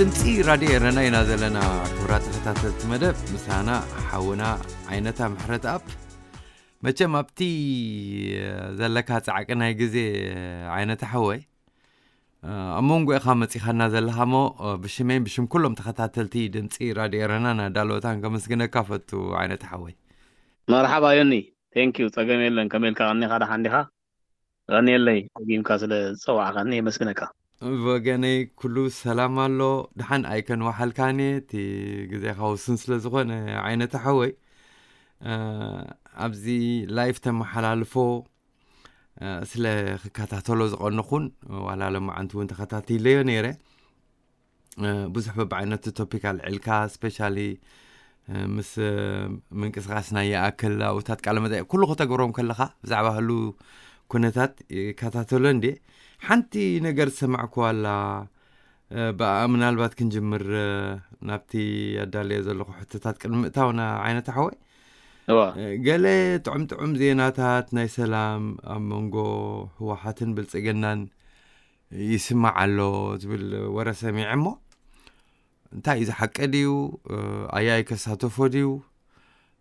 ድምፂ ራድዮ ኤረና ኢና ዘለና። ክቡራት ተኸታተልቲ መደብ፣ ምሳና ሓውና ዓይነታ ምሕረት ኣብ። መቸም ኣብቲ ዘለካ ጻዕቂ ናይ ግዜ ዓይነታ ሓወይ፣ ኣብ መንጎ ኢኻ መጺኻና ዘለኻ እሞ፣ ብሽመይን ብሽም ኩሎም ተኸታተልቲ ድምፂ ራድዮ ኤረና ናዳለወታን ከመስግነካ ፈቱ ዓይነታ ሓወይ። መርሓባ ዮኒ፣ ቴንኪዩ። ጸገም የለን። ከመይ ኢልካ፣ ቀኒኻ ደሓን ዲኻ? ቀንየለይ፣ ደጊምካ ስለ ዝጸዋዕካኒ የመስግነካ። ብወገነይ ኩሉ ሰላም ኣሎ። ደሓን ኣይከንዋሓልካን እየ፣ እቲ ግዜኻ ውሱን ስለ ዝኾነ ዓይነታ ሓወይ፣ እ፣ ኣብዚ ላይፍ ተመሓላልፎ፣ እ፣ ስለ ክከታተሎ ዝቐንኹን፣ ዋላ ሎማዓንቲ እውን ተኸታቲለዮ ነይረ። እ፣ ብዙሕ በብዓይነቱ ቶፒክ ኣልዒልካ፣ ስፔሻሊ፣ እ፣ ምስ፣ እ፣ ምንቅስቓስ ናይ ይኣክል ኣብኡታት ቃለ መጠይቕ ኩሉ ከተግብሮም ከለኻ ብዛዕባ ህሉ ኩነታት ይከታተሎ እንዴ። ሓንቲ ነገር ዝሰማዕኩዋ ኣላ፣ እ፣ ብኣ ምናልባት ክንጅምር፣ እ፣ ናብቲ ኣዳልየ ዘለኹ ሕቶታት ቅድሚ ምእታውና ዓይነታ ሓወይ። እዋ። እ፣ ገለ ጥዑም ጥዑም ዜናታት ናይ ሰላም ኣብ መንጎ ህወሓትን ብልጽግናን ይስማዕ ኣሎ ዝብል ወረ ሰሚዐ እሞ፣ እንታይ እዩ ዝሓቂ ድዩ? እ፣ ኣያይ ከሳተፎ ድዩ?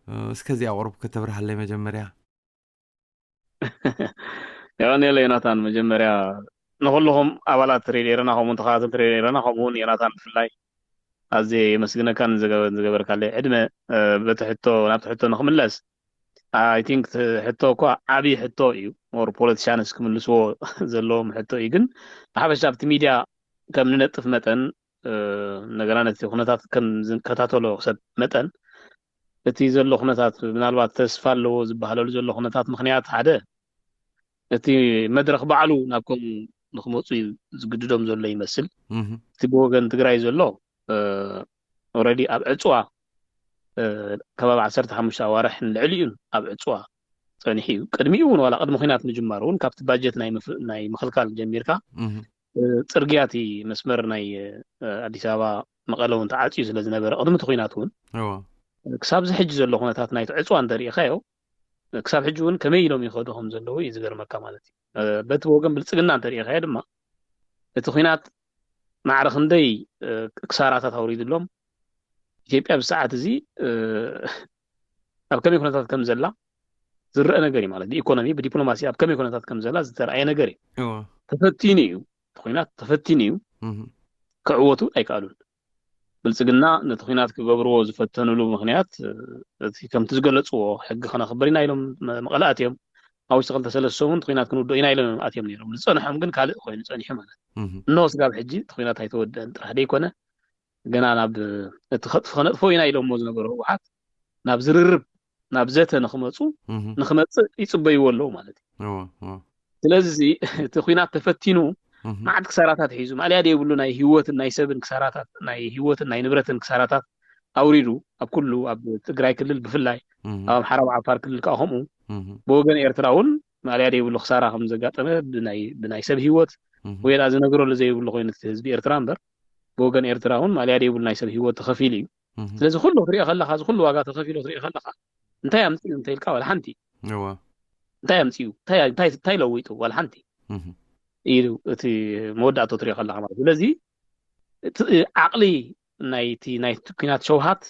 እ፣ እስከ እዚኣ ቁሩብ ከተብርሃለይ መጀመርያ። የቐንየለይ ዮናታን፣ መጀመርያ ንኹልኹም ኣባላት ሬድዮ ኤረና፣ ከምኡውን ተኸታተልቲ ሬድዮ ኤረና፣ ከምኡውን ዮናታን ብፍላይ ኣዝየ የመስግነካ ንዝገበ-፣ ንዝገበርካለይ ዕድመ። እ፣ በቲ ሕቶ፣ ናብቲ ሕቶ ንኽምለስ፣ ኣይ ቲንክ እቲ ሕቶ እኳ ዓብዪ ሕቶ እዩ። ሞር ፖለቲሻንስ ክምልስዎ ዘለዎም ሕቶ እዩ። ግን ብሓፈሻ ኣብቲ ሚድያ ከም ንነጥፍ መጠን፣ እ፣ እንደገና ነቲ ኩነታት ከም ዝከታተሎ ሰብ መጠን፣ እቲ ዘሎ ኩነታት ምናልባት ተስፋ ኣለዎ ዝበሃለሉ ዘሎ ኩነታት ምኽንያት ሓደ፣ እቲ መድረኽ ባዕሉ ናብ ከምኡ ንክመፁ እዩ ዝግድዶም ዘሎ ይመስል። እህ። እቲ ብወገን ትግራይ ዘሎ፣ እ፣ ኦልሬዲ ኣብ ዕፅዋ፣ እ፣ ከባቢ ዓሰርተ ሓሙሽተ ኣዋርሕ ንልዕሊ እዩን ኣብ ዕፅዋ ፀኒሑ እዩ። ቅድሚኡ እውን ዋላ ቅድሚ ኩናት ምጅማሩ እውን ካብቲ ባጀት ናይ ምፍ-፣ ናይ ምኽልካል ጀሚርካ፣ እህ። እ፣ ፅርግያ እቲ መስመር ናይ፣ እ፣ ኣዲስ ኣበባ መቐለ እውን ተዓፅዩ ስለ ዝነበረ ቅድሚ እቲ ኩናት እውን እዋ። ክሳብ እዚ ሕጂ ዘሎ ኩነታት ናይቲ ዕፅዋ እንተሪኢኻዮ፣ ክሳብ ሕጂ እውን ከመይ ኢሎም ይኸዱ ከም ዘለዉ እዩ ዝገርመካ ማለት እዩ። እ፣ በቲ ወገን ብልፅግና እንተሪኢኻዮ ድማ፣ እቲ ኩናት ማዕረ ክንደይ፣ እ፣ ክሳራታት ኣውሪድሎም፣ ኢትዮጵያ ብሰዓት እዚ፣ እ፣ ኣብ ከመይ ኩነታት ከም ዘላ ዝረአ ነገር እዩ ማለት፣ ብኢኮኖሚ፣ ብዲፕሎማሲ ኣብ ከመይ ኩነታት ከም ዘላ ዝተረኣየ ነገር እዩ። እዋ። ተፈቲኑ እዩ፣ እቲ ኩናት ተፈቲኑ እዩ። እህ። ክዕወቱ ኣይከኣሉን። ብልጽግና ነቲ ኲናት ክገብርዎ ዝፈተንሉ ምኽንያት፣ እ፣ እቲ ከምቲ ዝገለጽዎ፣ ሕጊ ከነኽብር ኢና ኢሎም መ-፣ መቐለ ኣትዮም። ኣብ ውሽጢ ክልተ ሰለስተ ሰሙን እቲ ኲናት ክንውድኦ ኢና ኢሎም እዮም ኣትዮም ነይሮም። ዝጸንሖም ግን ካልእ ኮይኑ ጸኒሑ ማለት እዩ። እህ። እንሆ ስጋብ ሕጂ እቲ ኲናት ኣይተወድአን ጥራሕ ደይኮነ፣ ገና ናብ እቲ ከጥፍ-፣ ከነጥፍኦ ኢና ኢሎምዎ ዝነበሩ ህወሓት፣ ናብ ዝርርብ፣ ናብ ዘተ ንኽመጹ፣ እህ። ንኽመጽእ ይጽበይዎ ኣለዉ ማለት እዩ። እወ፣ እወ። ስለዚ እቲ ኲናት ተፈቲኑ እህ። መዓት ክሳራታት ሒዙ፣ ማእለያ ዘይብሉ ናይ ህይወትን ናይ ሰብን ክሳራታት፣ ናይ ህይወትን ናይ ንብረትን ክሳራታት ኣውሪዱ፣ ኣብ ኩሉ፣ ኣብ ትግራይ ክልል ብፍላይ፣ እህ። ኣብ ኣምሓራ፣ ኣብ ዓፋር ክልል ከኣ ከምኡ፣ እህ። ብወገን ኤርትራ እውን ማእለያ ዘይብሉ ክሳራ ከም ዘጋጠመ ብናይ፣ ብናይ ሰብ ህይወት እህ። ወይላ ዝነግረሉ ዘይብሉ ኮይኑ እቲ ህዝቢ ኤርትራ እምበር፣ ብወገን ኤርትራ እውን ማእለያ ዘይብሉ ናይ ሰብ ህይወት ተኸፊሉ እዩ። እህ። ስለዚ ኩሉ ክትሪኦ ከለኻ፣ እዚ ኩሉ ዋጋ ተኸፊሉ ክትሪኦ ከለኻ፣ እንታይ ኣምፅኡ እንተ ኢልካ፣ ዋላ ሓንቲ። እወ። እንታይ ኣምፅኡ? እንታይ፣ እንታይ፣ እንታይ ለዊጡ? ዋላ ሓንቲ። እህ። ኢሉ እቲ መወዳእቶ ትሪኦ ከለኻ ማለት። ስለዚ እቲ ዓቕሊ ናይቲ፣ ናይቲ ኲናት ሸውሃት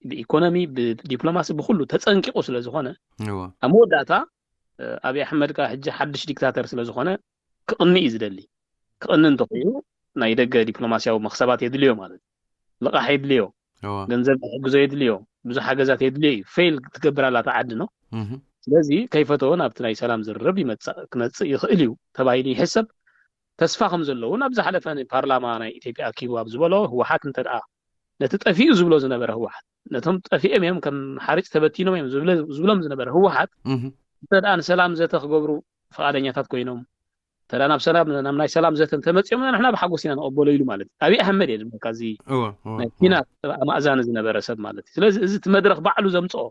ብኢኮኖሚ፣ ብዲፕሎማሲ፣ ብኹሉ ተፀንቂቑ ስለ ዝኾነ፣ እወ። ኣብ መወዳእታ፣ እ፣ ኣብይ ኣሕመድ ከኣ ሕጂ ሓድሽ ዲክታተር ስለ ዝኾነ ክቕኒ እዩ ዝደሊ። ክቕኒ እንተኾይኑ ናይ ደገ ዲፕሎማስያዊ መኽሰባት የድልዮ ማለት እዩ። ልቓሕ የድልዮ። እወ። ገንዘብ ክሕግዞ የድልዮ። ብዙሕ ሓገዛት የድልዮ እዩ። ፌል ክትገብር ኣላ እታ ዓዲ ነው። እህ። ስለዚ ከይፈተወ ናብቲ ናይ ሰላም ዝርርብ ይመጽእ፣ ክመጽእ ይኽእል እዩ ተባሂሉ ይሕሰብ። ተስፋ ከም ዘለውን ኣብ ዝሓለፈ ንፓርላማ ናይ ኢትዮጵያ ኣኪቡ ኣብ ዝበሎ፣ ህወሓት እንተ ደኣ ነቲ ጠፊኡ ዝብሎ ዝነበረ ህወሓት፣ ነቶም ጠፊኦም እዮም ከም ሓርጭ ተበቲኖም እዮም ዝብለ-፣ ዝብሎም ዝነበረ ህወሓት፣ እህ። እንተ ደኣ ንሰላም ዘተ ክገብሩ ፍቓደኛታት ኮይኖም፣ እንተ ደኣ ናብ ሰላም፣ ናብ ናይ ሰላም ዘተ እንተመጺኦም ንሕና ብሓጎስ ኢና ንቕበሎ ኢሉ ማለት እዩ። ኣብይ ኣሕመድ እየ ድማ ካዚ እወ፣ እወ፣ ናይ እወ። ኲናት ኣማእዛኒ ዝነበረ ሰብ ማለት እዩ። ስለዚ እዚ እቲ መድረኽ ባዕሉ ዘምጽኦ፣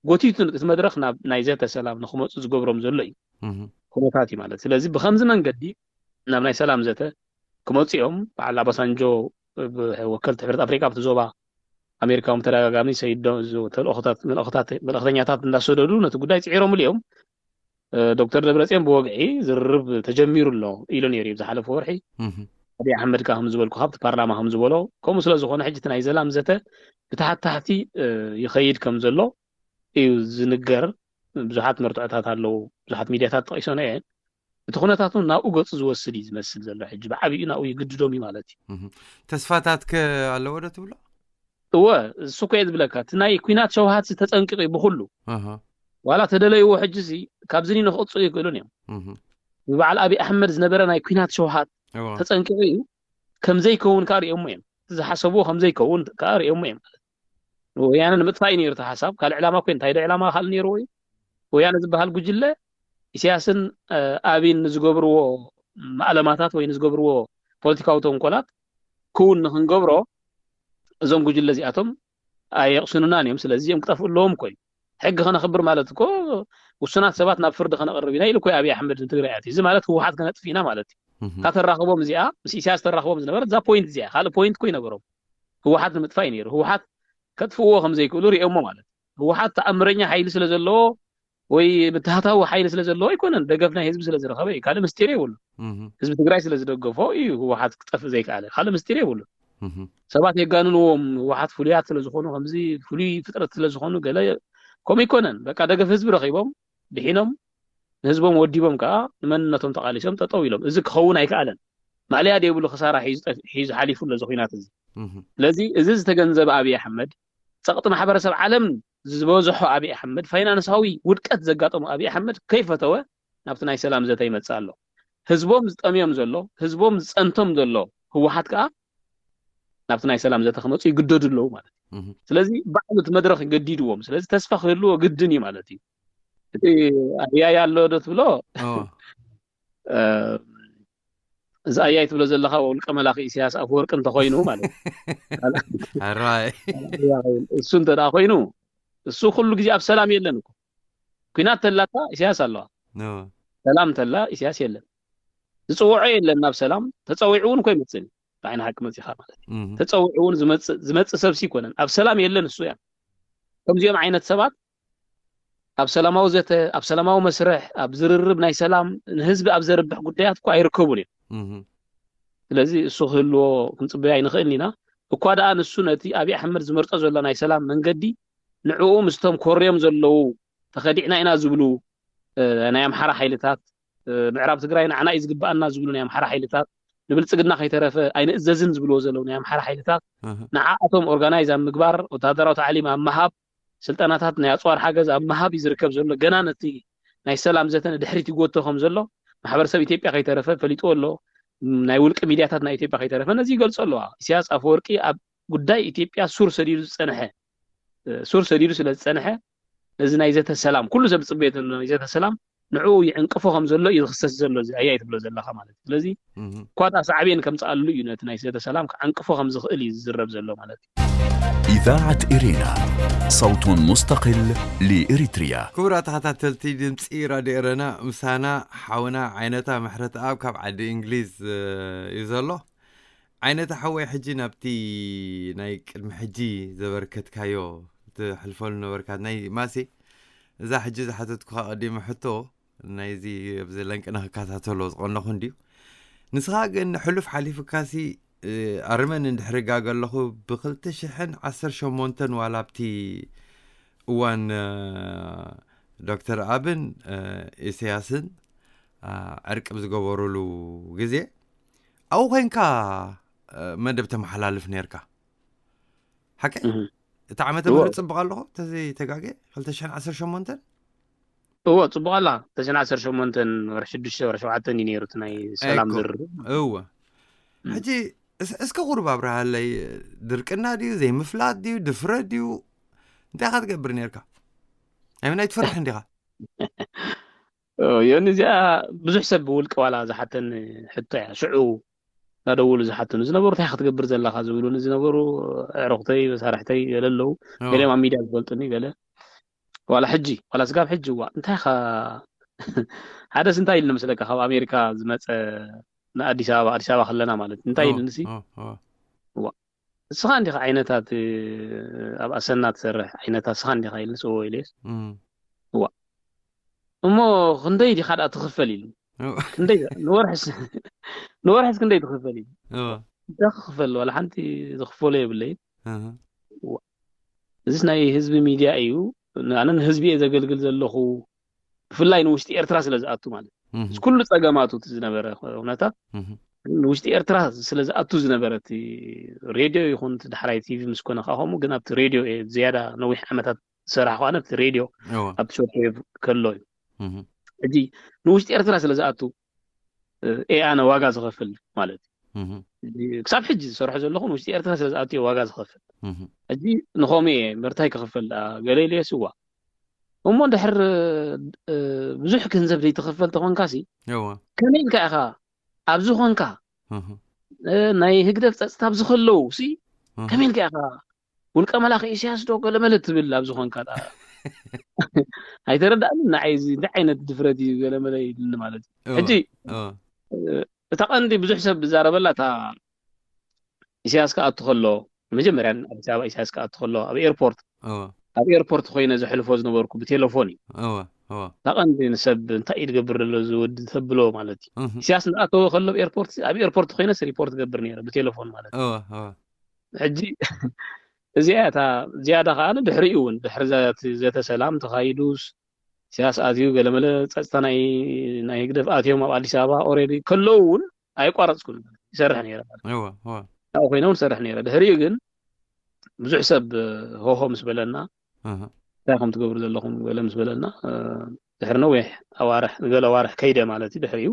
ጎቲቱ እቲ መድረኽ ናብ ናይ ዘተ ሰላም ንኽመጹ ዝገብሮም ዘሎ እዩ። እህ። ኩነታት እዩ ማለት። ስለዚ ብኸምዚ መንገዲ ናብ ናይ ሰላም ዘተ ክመጹ እዮም። በዓል ኣባሳንጆ፣ ብ-፣ ወከልቲ ሕብረት ኣፍሪቃ ኣብቲ ዞባ ኣሜሪካ እውን ተደጋጋሚ ሰይዶ-፣ ዝ-፣ ተልእኾታት፣ መልእኽታት፣ መልእኽተኛታት እንዳሰደዱ ነቲ ጉዳይ ጽዒሮምሉ እዮም። እ፣ ዶክተር ደብረጽዮን ብወግዒ ዝርርብ ተጀሚሩ ኣሎ ኢሉ ነይሩ እዩ ዝሓለፈ ወርሒ። እህ። ኣብይ ኣሕመድ ከ ከም ዝበልኩ ካብቲ ፓርላማ ከም ዝበሎ ከምኡ ስለ ዝኾነ ሕጂ እቲ ናይ ዘላም ዘተ ብታሕቲ ታሕቲ ይኸይድ ከም ዘሎ እዩ ዝንገር። ብዙሓት መርትዖታት ኣለዉ፣ ብዙሓት ሚድያታት ጠቒሶ እየ። እቲ ኩነታት እውን ናብኡ ገፁ ዝወስድ እዩ ዝመስል ዘሎ። ሕጂ ብዓብዩ ናብኡ ይግድዶም እዩ ማለት እዩ። ተስፋታት ከ ኣለዎ ዶ ትብሎ? እወ፣ እሱ እኮ እየ ዝብለካ፣ እቲ ናይ ኩናት ሸውሃት ተፀንቂቑ እዩ ብኩሉ። ዋላ ተደለይዎ ሕጂ ሲ ካብዚ ንክቕፅሉ ይኽእሉን እዮም። ብበዓል ኣብይ ኣሕመድ ዝነበረ ናይ ኩናት ሸውሃት ተፀንቂቑ እዩ። ከምዘይከውን ከዓ ሪኦሞ እዮም። ዝሓሰብዎ ከምዘይከውን ከዓ ሪኦሞ እዮም ማለት። ወያነ ንምጥፋእ እዩ ነይሩ እቲ ሓሳብ። ካልእ ዕላማ እኮ እንታይ ዶ ዕላማ ካልእ ነይርዎ እዩ? ወያነ ዝበሃል ጉጅለ ኢሳያስን ኣብይን ንዝገብርዎ ማእለማታት ወይ ንዝገብርዎ ፖለቲካዊ ተንኮላት ክውን ንክንገብሮ እዞም ጉጅለ እዚኣቶም ኣየቕስኑናን እዮም። ስለዚ እዚኦም ክጠፍኡ ኣለዎም እኮ እዩ። ሕጊ ከነኽብር ማለት እኮ ውሱናት ሰባት ናብ ፍርዲ ከነቕርብ ኢና ኢሉ እኮ ኣብይ ኣሕመድ ንትግራይ ኣትዩ። እዚ ማለት ህወሓት ከነጥፍ ኢና ማለት እዩ። እታ ተራኽቦም እዚኣ ምስ ኢሳያስ ተራኽቦም ዝነበረት እዛ ፖይንት እዚኣ፣ ካልእ ፖይንት እኮ ይነበሮም። ህወሓት ንምጥፋእ እዩ ነይሩ። ህወሓት ከጥፍእዎ ከም ዘይክእሉ ሪኦሞ ማለት እዩ። ህወሓት ተኣምረኛ ሓይሊ ስለ ዘለዎ ወይ ምትሃታዊ ሓይሊ ስለ ዘለዎ ኣይኮነን፣ ደገፍ ናይ ህዝቢ ስለ ዝረኸበ እዩ። ካልእ ምስጢር የብሉ። ህዝቢ ትግራይ ስለ ዝደገፎ እዩ ህወሓት ክጠፍእ ዘይከኣለ። ካልእ ምስጢር የብሉ። ሰባት የጋንንዎም፣ ህወሓት ፍሉያት ስለ ዝኾኑ፣ ከምዚ ፍሉይ ፍጥረት ስለ ዝኾኑ ገለ ከምኡ ኣይኮነን። በቃ ደገፍ ህዝቢ ረኺቦም ድሒኖም ንህዝቦም ወዲቦም ከዓ ንመንነቶም ተቓሊሶም ጠጠው ኢሎም። እዚ ክኸውን ኣይከኣለን። ማእለያ ደይብሉ ክሳራ ሒዙ ሓሊፉ ኣሎ እዚ ኩናት እዚ። ስለዚ እዚ ዝተገንዘበ ኣብይ ኣሕመድ ጸቕጢ ማሕበረሰብ ዓለም ዝበዝሖ ኣብይ ኣሕመድ፣ ፋይናንሳዊ ውድቀት ዘጋጠሙ ኣብይ ኣሕመድ ከይፈተወ ናብቲ ናይ ሰላም ዘተ ይመጽእ ኣሎ። ህዝቦም ዝጠምዮም ዘሎ፣ ህዝቦም ዝጸንቶም ዘሎ ህወሓት ከዓ ናብቲ ናይ ሰላም ዘተ ክመፁ ይግደዱ ኣለዉ ማለት እዩ። ስለዚ ባዕሉ እቲ መድረክ ገዲድዎም። ስለዚ ተስፋ ክህልዎ ግድን እዩ ማለት እዩ። እቲ ኣያይ ኣሎ ዶ ትብሎ? እዚ ኣያይ ትብሎ ዘለካ ውልቀ መላኺ ኢሳያስ ኣፈወርቂ እንተኮይኑ ማለት እዩ። እሱ እንተ ኮይኑ እሱ ኩሉ ግዜ ኣብ ሰላም የለን እኮ። ኩናት ተላታ ኢሳያስ ኣለዋ፣ ሰላም ተላ ኢሳያስ የለን። ዝፅውዖ የለን ናብ ሰላም። ተፀዊዑ እውን እኮ ይመፅእ። ብዓይኒ ሓቂ መፂኻ ማለት እዩ። ተፀዊዑ እውን ዝመፅእ ሰብ ሲ ይኮነን። ኣብ ሰላም የለን እሱ እያ። ከምዚኦም ዓይነት ሰባት ኣብ ሰላማዊ ዘተ፣ ኣብ ሰላማዊ መስርሕ፣ ኣብ ዝርርብ ናይ ሰላም ንህዝቢ ኣብ ዘርብሕ ጉዳያት እኮ ኣይርከቡን እዮም። ስለዚ እሱ ክህልዎ ክንፅበዮ ኣይንኽእልን ኢና። እኳ ደኣ ንሱ ነቲ ኣብይ ኣሕመድ ዝመርፆ ዘሎ ናይ ሰላም መንገዲ ንዕኡ ምስቶም ኮርዮም ዘለዉ ተኸዲዕና ኢና ዝብሉ ናይ ኣምሓራ ሓይልታት፣ ምዕራብ ትግራይ ንዓና እዩ ዝግበኣና ዝብሉ ናይ ኣምሓራ ሓይልታት፣ ንብልፅግና ከይተረፈ ኣይንእዘዝን ዝብልዎ ዘለዉ ናይ ኣምሓራ ሓይልታት፣ ንዓኣቶም ኦርጋናይዝ ኣብ ምግባር፣ ወታደራዊ ታዕሊም ኣብ ምሃብ፣ ስልጠናታት ናይ ኣፅዋር ሓገዝ ኣብ ምሃብ እዩ ዝርከብ ዘሎ። ገና ነቲ ናይ ሰላም ዘተ ንድሕሪት ይጎቶ ከም ዘሎ ማሕበረሰብ ኢትዮጵያ ከይተረፈ ፈሊጥዎ ኣሎ። ናይ ውልቂ ሚድያታት ናይ ኢትዮጵያ ከይተረፈ ነዚ ይገልፆ ኣለዋ። ኢሳያስ ኣፈወርቂ ኣብ ጉዳይ ኢትዮጵያ ሱር ሰዲዱ ዝፀንሐ ሱር ሰዲዱ ስለ ዝፀንሐ ነዚ ናይ ዘተ ሰላም ኩሉ ሰብ ዝፅበዮ ዘሎ ናይ ዘተ ሰላም ንዕኡ ይዕንቅፎ ከም ዘሎ እዩ ዝኽሰስ ዘሎ። እዚ ኣያይ ትብሎ ዘለኻ ማለት እዩ። ስለዚ እኳ ደኣ ሳዕቤን ከምፅኣሉ እዩ ነቲ ናይ ዘተ ሰላም ክዓንቅፎ ከም ዝኽእል እዩ ዝዝረብ ዘሎ ማለት እዩ። إذاعة إرينا، صوت مستقل لإريتريا. ክቡራት ተኸታተልቲ ድምፂ ራድዮ ኤረና፣ ምሳና ሓውና ዓይነታ ምሕረተኣብ ካብ ዓዲ እንግሊዝ እዩ ዘሎ። ዓይነታ ሓወይ፣ ሕጂ ናብቲ ናይ ቅድሚ ሕጂ ዘበርከትካዮ ትሕልፈሉ ነበርካ ናይ ማሴ፣ እዛ ሕጂ ዝሓተትኩኻ ቀዲመ ሕቶ ናይዚ ኣብዚ ለንቅና ክከታተሎ ዝቐነኹ እንድዩ። ንስኻ ግን ሕሉፍ ሓሊፉካሲ ኣርመን እንድሕር ጋገ ኣለኹ፣ ብክልተ ሽሕን ዓሰርተ ሸሞንተን ዋላ ኣብቲ እዋን ዶክተር ኣብን ኢሳያስን ዕርቂ ብዝገበሩሉ ግዜ ኣብኡ ኮይንካ መደብ ተመሓላልፍ ነርካ። ሓቀ? እቲ ዓመተ ምህረት ጽቡቕ ኣለኹ ተዘይተጋገ ክልተ ሽሕን ዓሰርተ ሸሞንተን? እዎ፣ ጽቡቕ ኣላ። ክልተ ሽሕን ዓሰርተ ሸሞንተን ወርሒ ሽዱሽተ ወርሒ ሸውዓተ እዩ ነይሩ እቲ ናይ ሰላም ዝርርብ። እወ። ሕጂ እስከ ቁሩብ ኣብርሃለይ፣ ድርቅና ድዩ ዘይምፍላጥ ድዩ ድፍረት ድዩ እንታይ ኢኻ ትገብር ነርካ? ኣይምናይ ትፈርሕ እንዲኻ? ዮኒ፣ እዚኣ ብዙሕ ሰብ ብውልቂ ዋላ ዝሓተኒ ሕቶ እያ። ሽዑ እናደወሉ ዝሓትኑ ዝነበሩ እንታይ ክትገብር ዘለኻ ዝብሉኒ ዝነበሩ ኣዕሩኽተይ መሳርሕተይ ገለ ኣለዉ። ገሊኦም ኣብ ሚድያ ዝፈልጡኒ ገለ ዋላ ሕጂ ዋላ ስጋብ ሕጂ እዋ እንታይ ኻ ሓደስ እንታይ ኢሉ መስለካ ካብ ኣሜሪካ ዝመፀ ንኣዲስ ኣበባ ኣዲስ ኣበባ ከለና ማለት እንታይ ኢሉንሲ እዋ እስኻ እንዲኻ ዓይነታት ኣብ ኣሰና ትሰርሕ ዓይነታት እስኻ እንዲኻ ኢልንስ እዎ ኢለስ እዋ እሞ ክንደይ ዲኻ ደኣ ትኽፈል ኢሉ ክንደይ ንወርሕስ ንወርሕስ ክንደይ ትኽፈል እዩ? እንታይ ክኽፈል? ዋላ ሓንቲ ዝኽፈሎ የብለይን። እዚስ ናይ ህዝቢ ሚድያ እዩ። ኣነ ንህዝቢ እየ ዘገልግል ዘለኹ። ብፍላይ ንውሽጢ ኤርትራ ስለ ዝኣቱ ማለት እዩ። ኩሉ ጸገማቱ እቲ ዝነበረ ኩነታ ንውሽጢ ኤርትራ ስለ ዝኣቱ ዝነበረ እቲ ሬድዮ ይኹን እቲ ዳሕራይ ቲቪ ምስ ኮነ ከዓ ከምኡ፣ ግን ኣብቲ ሬድዮ እየ ዝያዳ ነዊሕ ዓመታት ዝሰራሕኩ። ኣነ ኣብቲ ሬድዮ ኣብቲ ሾርት ዌቭ ከሎ እዩ። ሕጂ ንውሽጢ ኤርትራ ስለ ዝኣቱ እየ ኣነ ዋጋ ዝኸፍል ማለት እዩ። ክሳብ ሕጂ ዝሰርሖ ዘለኹ ንውሽጢ ኤርትራ ስለ ዝኣቱ እየ ዋጋ ዝኸፍል። ሕጂ ንኸምኡ እየ ምርታይ ክኽፈል ደኣ ገለ ኢለ የስዋ። እሞ እንድሕር ብዙሕ ገንዘብ ዘይትኽፈል ተኾንካሲ፣ ከመይ ኢልካ ኢኻ ኣብዚ ኾንካ ናይ ህግደፍ ጸጥታ ኣብዚ ከለዉ ሲ ከመይ ኢልካ ኢኻ ውልቀ መላኺ ኢሳያስ ዶ ገለመለ ትብል ኣብዚ ኾንካ? ኣይተረዳእን። ንዓይ እዚ እንታይ ዓይነት ድፍረት እዩ ገለመለ ኢልኒ ማለት እዩ። ሕጂ እታ ቀንዲ ብዙሕ ሰብ ዝዛረበላ እታ ኢሳያስ ክኣቱ ከሎ፣ መጀመርያ ኣዲስ ኣበባ ኢሳያስ ክኣቱ ከሎ ኣብ ኤርፖርት ኣብ ኤርፖርት ኮይነ ዘሕልፎ ዝነበርኩ ብቴሌፎን እዩ። እታ ቀንዲ ንሰብ እንታይ እዩ ዝገብር ዘሎ እዚ ወዲ ተብሎ ማለት እዩ። ኢሳያስ እንዳኣተወ ከሎ ኣብ ኤርፖርት ኣብ ኤርፖርት ኮይነስ ሪፖርት ገብር ነይረ ብቴሌፎን ማለት እዩ። ሕጂ እዚኣ እታ ዝያዳ ከዓ ድሕሪኡ እውን ድሕሪ ዘተ ሰላም ተኻይዱስ ኢሳያስ ኣትዩ ገለመለ ጸጥታ ናይ ናይ ህግደፍ ኣትዮም ኣብ ኣዲስ ኣበባ ኦሬዲ ከለዉ እውን ኣይቋረጽኩን ይሰርሕ ነይረ ማለት እዩ። ኣብኡ ኮይነ እውን ሰርሕ ነይረ። ድሕሪኡ ግን ብዙሕ ሰብ ሆሆ ምስ በለና እንታይ ከም ትገብሩ ዘለኹም ገለ ምስ በለና ድሕሪ ነዊሕ ኣዋርሕ ገለ ኣዋርሕ ከይደ ማለት እዩ። ድሕሪኡ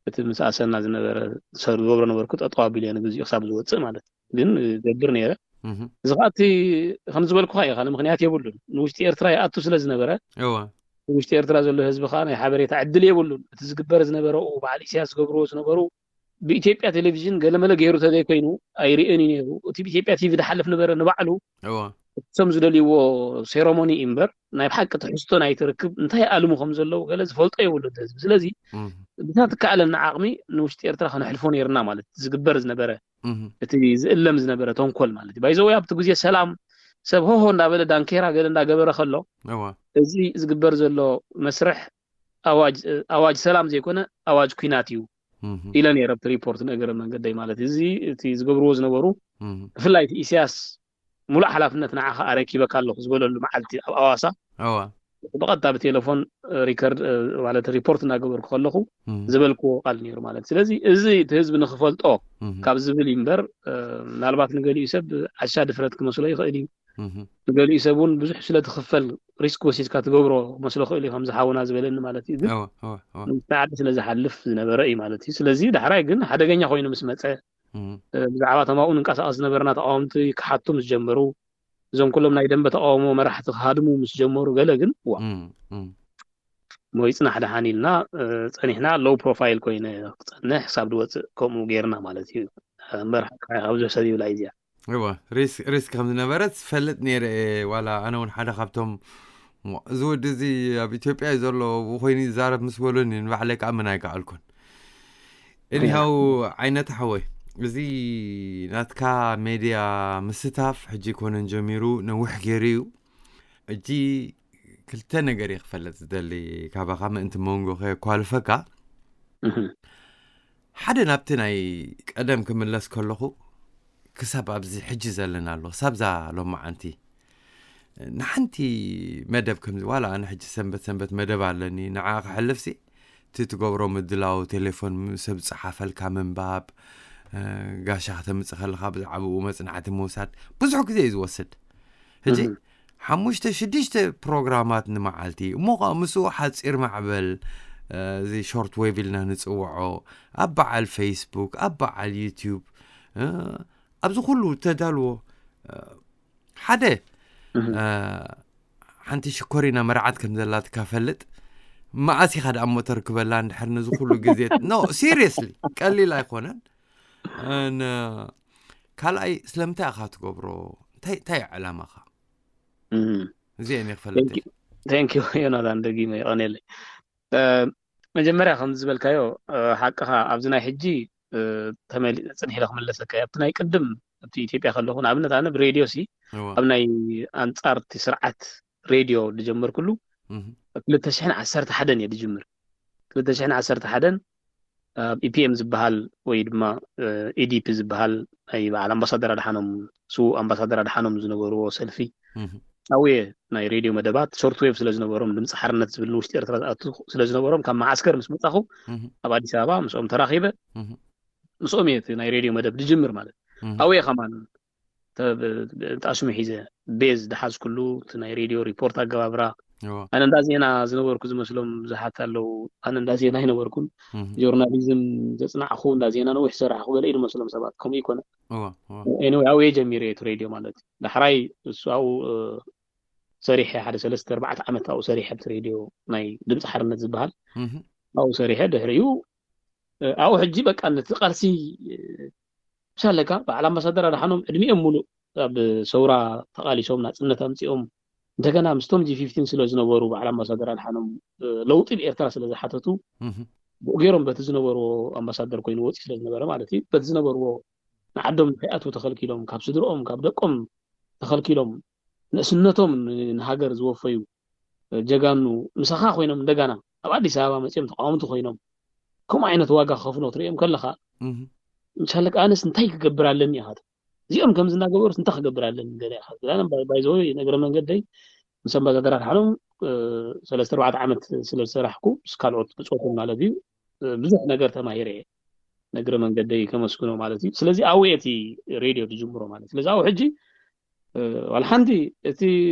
እቲ ምስ ኣሰና ዝነበረ ዝገብሮ ነበርኩ ጠጠው ኣቢለ ንግዚኡ ክሳብ ዝወፅእ ማለት እዩ። ግን ገብር ነይረ። እዚ ከዓ እቲ ከም ዝበልኩካ እዩ፣ ካልእ ምክንያት የብሉን። ንውሽጢ ኤርትራ ይኣቱ ስለ ዝነበረ ውሽጢ ኤርትራ ዘሎ ህዝቢ ከዓ ናይ ሓበሬታ ዕድል የብሉን። እቲ ዝግበር ዝነበረ በዓል ኢሳያስ ዝገብርዎ ዝነበሩ ብኢትዮጵያ ቴሌቪዥን ገለመለ ገይሩ ተዘይኮይኑ ኣይርእን እዩ ነይሩ። እቲ ብኢትዮጵያ ቲቪ ዝሓልፍ ነበረ ንባዕሉ እቶም ዝደልይዎ ሴሮሞኒ እምበር ናይ ብሓቂ ትሕዝቶ ናይ ትርክብ እንታይ ኣልሙ ከም ዘለዉ ገለ ዝፈልጦ የብሉ ህዝቢ። ስለዚ ብታ ትከኣለና ዓቕሚ ንውሽጢ ኤርትራ ከነሕልፎ ነይርና ማለት ዝግበር ዝነበረ እቲ ዝእለም ዝነበረ ተንኮል ማለት እዩ። ባይዘወይ ኣብቲ ግዜ ሰላም ሰብ ሆሆ እንዳበለ ዳንኬራ ገለ እንዳገበረ ከሎ እዚ ዝግበር ዘሎ መስርሕ ኣዋጅ ሰላም ዘይኮነ ኣዋጅ ኲናት እዩ ኢለ ነይረ ኣብቲ ሪፖርት ንእግረ መንገደይ ማለት እዩ። እዚ እቲ ዝገብርዎ ዝነበሩ ብፍላይ እቲ ኢሳያስ ሙሉእ ሓላፍነት ንዓኻ ኣረኪበካ ኣለኹ ዝበለሉ መዓልቲ ኣብ ኣዋሳ ብቐጥታ ብቴሌፎን ሪከርድ ማለት ሪፖርት እናገበርኩ ከለኹ ዝበልክዎ ቃል ነይሩ ማለት። ስለዚ እዚ እቲ ህዝቢ ንክፈልጦ ካብ ዝብል እዩ እምበር ምናልባት ንገሊኡ ሰብ ዓሻ ድፍረት ክመስሎ ይኽእል እዩ። ንገሊኡ ሰብ እውን ብዙሕ ስለ ትኽፈል ሪስክ ወሲድካ ትገብሮ መስሎ ክእል እዩ ከምዚ ሓውና ዝበለኒ ማለት እዩ። ግን ንዓዲ ስለ ዝሓልፍ ዝነበረ እዩ ማለት እዩ። ስለዚ ዳሕራይ ግን ሓደገኛ ኮይኑ ምስ መፀ ብዛዕባ ተማኡ ንንቀሳቐስ ዝነበርና ተቃወምቲ ክሓቱ ምስ ጀመሩ እዞም ኩሎም ናይ ደንበ ተቃውሞ መራሕቲ ክሃድሙ ምስ ጀመሩ ገለ ግን ዋ እሞ ይፅናሕ ደሓን ኢልና ፀኒሕና። ሎው ፕሮፋይል ኮይነ ክፀንሕ ክሳብ ዝወፅእ ከምኡ ጌርና ማለት እዩ። እምበር ሓቅኻ ኢኻ ብዙሕ ሰብ ይብላ እዚኣ። እወ፣ ሪስክ ሪስክ ከም ዝነበረ ዝፈልጥ ነይረ እየ። ዋላ ኣነ እውን ሓደ ካብቶም፣ "እሞ እዚ ወዲ እዚ ኣብ ኢትዮጵያ እዩ ዘሎ፣ ብኡ ኮይኑ ይዛረብ" ምስ በሉኒ ንባዕለይ ክኣምን ኣይከኣልኩን። እኒሃው ዓይነት ሓወይ፣ እዚ ናትካ ሜድያ ምስታፍ ሕጂ ኮነን ጀሚሩ ነዊሕ ገይሩ እዩ። ሕጂ ክልተ ነገር እየ ክፈልጥ ዝደሊ ካባኻ ምእንቲ መንጎ ከየኳልፈካ። ሓደ ናብቲ ናይ ቀደም ክምለስ ከለኹ ክሳብ ኣብዚ ሕጂ ዘለና ኣሎ፣ ክሳብ እዛ ሎማዓንቲ ንሓንቲ መደብ ከምዚ ዋላ ኣነ ሕጂ ሰንበት ሰንበት መደብ ኣለኒ ንዓ ክሕልፍሲ እቲ ትገብሮ ምድላው ቴሌፎን ም- ሰብ ዝፀሓፈልካ ምንባብ እ፣ ጋሻ ከተምፅእ ከለካ ብዛዕባኡ መፅናዕቲ ምውሳድ ብዙሕ ግዜ እዩ ዝወስድ። ሕጂ ሓሙሽተ ሽዱሽተ ፕሮግራማት ንመዓልቲ እሞ ከዓ ምስኡ ሓፂር ማዕበል እ፣ እዚ ሾርት ዌቭ ኢልና ንፅውዖ ኣብ በዓል ፌስቡክ ኣብ በዓል ዩቲዩብ እ፣ ኣብዚ ኩሉ ተዳልዎ እ፣ ሓደ እ፣ ሓንቲ ሽኮሪና መርዓት ከም ዘላትካ ፈልጥ። መኣስ ኢኻ ደኣ እሞ ተርክበላ እንድሕር ነዚ ኩሉ ግዜ ኖ ሲሪየስሊ ቀሊል ኣይኮነን። ካልኣይ ስለምንታይ ኢኻ ትገብሮ? እንታይ እንታይ እዩ ዕላማኻ? እዚአን እየ ክፈልጥ። Thank you ዮናታን፣ ደጊመ የቐንየለይ። መጀመርያ ከም ዝበልካዮ ሓቅኻ ኣብዚ ናይ ሕጂ ተመሊ ፅንሕ ኢለ ክምለሰካ እየ። ኣብቲ ናይ ቅድም ኣብቲ ኢትዮጵያ ከለኹ ንኣብነት ኣነ ብሬድዮ ሲ ኣብ ናይ ኣንፃር እቲ ስርዓት ሬድዮ ዝጀመርኩሉ ክልተ ሽሕን ዓሰርተ ሓደን እየ ዝጅምር። ክልተ ሽሕን ዓሰርተ ሓደን ኣብ ኢፒኤም ዝበሃል ወይ ድማ ኢዲፒ ዝበሃል ናይ በዓል ኣምባሳደር ኣድሓኖም፣ ስዉእ ኣምባሳደር ኣድሓኖም ዝነበርዎ ሰልፊ ኣውየ ናይ ሬድዮ መደባት ሾርት ዌቭ ስለ ዝነበሮም፣ ድምፂ ሓርነት ዝብል ንውሽጢ ኤርትራ ዝኣቱ ስለ ዝነበሮም፣ ካብ መዓስከር ምስ መፃኹ ኣብ ኣዲስ ኣበባ ምስኦም ተራኺበ። ምስኦም እየ እቲ ናይ ሬድዮ መደብ ዝጅምር ማለት። ኣውየ ከማን ጣሽሙ ሒዘ ቤዝ ዝሓዝኩሉ እቲ ናይ ሬድዮ ሪፖርት ኣገባብራ። ኣነ እንዳ ዜና ዝነበርኩ ዝመስሎም ብዙሓት ኣለዉ። ኣነ እንዳ ዜና ኣይነበርኩን። ጆርናሊዝም ዘጽናዕኹ፣ እንዳ ዜና ነዊሕ ዝሰራሕኹ ገለ እዩ ዝመስሎም ሰባት። ከምኡ ይኮነ። ኤኒወይ፣ ኣብኡ እየ ጀሚረ እቲ ሬድዮ ማለት እዩ። ዳሕራይ እሱ ኣብኡ ሰሪሐ፣ ሓደ ሰለስተ ኣርባዕተ ዓመት ኣብኡ ሰሪሐ፣ ኣብቲ ሬድዮ ናይ ድምፂ ሓርነት ዝበሃል ኣብኡ ሰሪሐ። ድሕሪኡ ኣብኡ ሕጂ በቃ ነቲ ቃልሲ ምሳለካ በዓል ኣምባሳደር ኣድሓኖም ዕድሚኦም ሙሉእ ኣብ ሰውራ ተቓሊሶም ናጽነት ኣምጺኦም፣ እንደገና ምስቶም ጂ ፊፍቲን ስለ ዝነበሩ በዓል ኣምባሳደር ኣድሓኖም ለውጢ ብኤርትራ ስለ ዝሓተቱ፣ ብኡ ገይሮም በቲ ዝነበርዎ ኣምባሳደር ኮይኑ ወፂ ስለ ዝነበረ ማለት እዩ፣ በቲ ዝነበርዎ ንዓዶም ከይኣትዉ ተኸልኪሎም፣ ካብ ስድርኦም ካብ ደቆም ተኸልኪሎም፣ ንእስነቶም ንሃገር ዝወፈዩ ጀጋኑ ምሳኻ ኮይኖም እንደገና ኣብ ኣዲስ ኣበባ መፂኦም ተቃወምቲ ኮይኖም ከምኡ ዓይነት ዋጋ ክኸፍሎ ትርእዮም ከለኻ፣ ምሻለካ ኣነስ እንታይ ክገብር ኣለኒ ኢኻ? እዚኦም ከምዚ እናገበሩስ እንታይ ክገብር ኣለኒ ገለ ኢኻ? ባይዘወይ፣ ነገረ መንገደይ ምስ ኣምባሳደር ኣድሓኖም ሰለስተ ኣርባዕተ ዓመት ስለ ዝሰራሕኩ፣ ምስ ካልኦት ብፆቶም ማለት እዩ፣ ብዙሕ ነገር ተማሂረ እየ። ነገረ መንገደይ ከመስግኖ ማለት እዩ። ስለዚ ኣብኡ እቲ ሬድዮ ትጅምሮ ማለት። ስለዚ ኣብኡ ሕጂ ዋላ ሓንቲ እቲ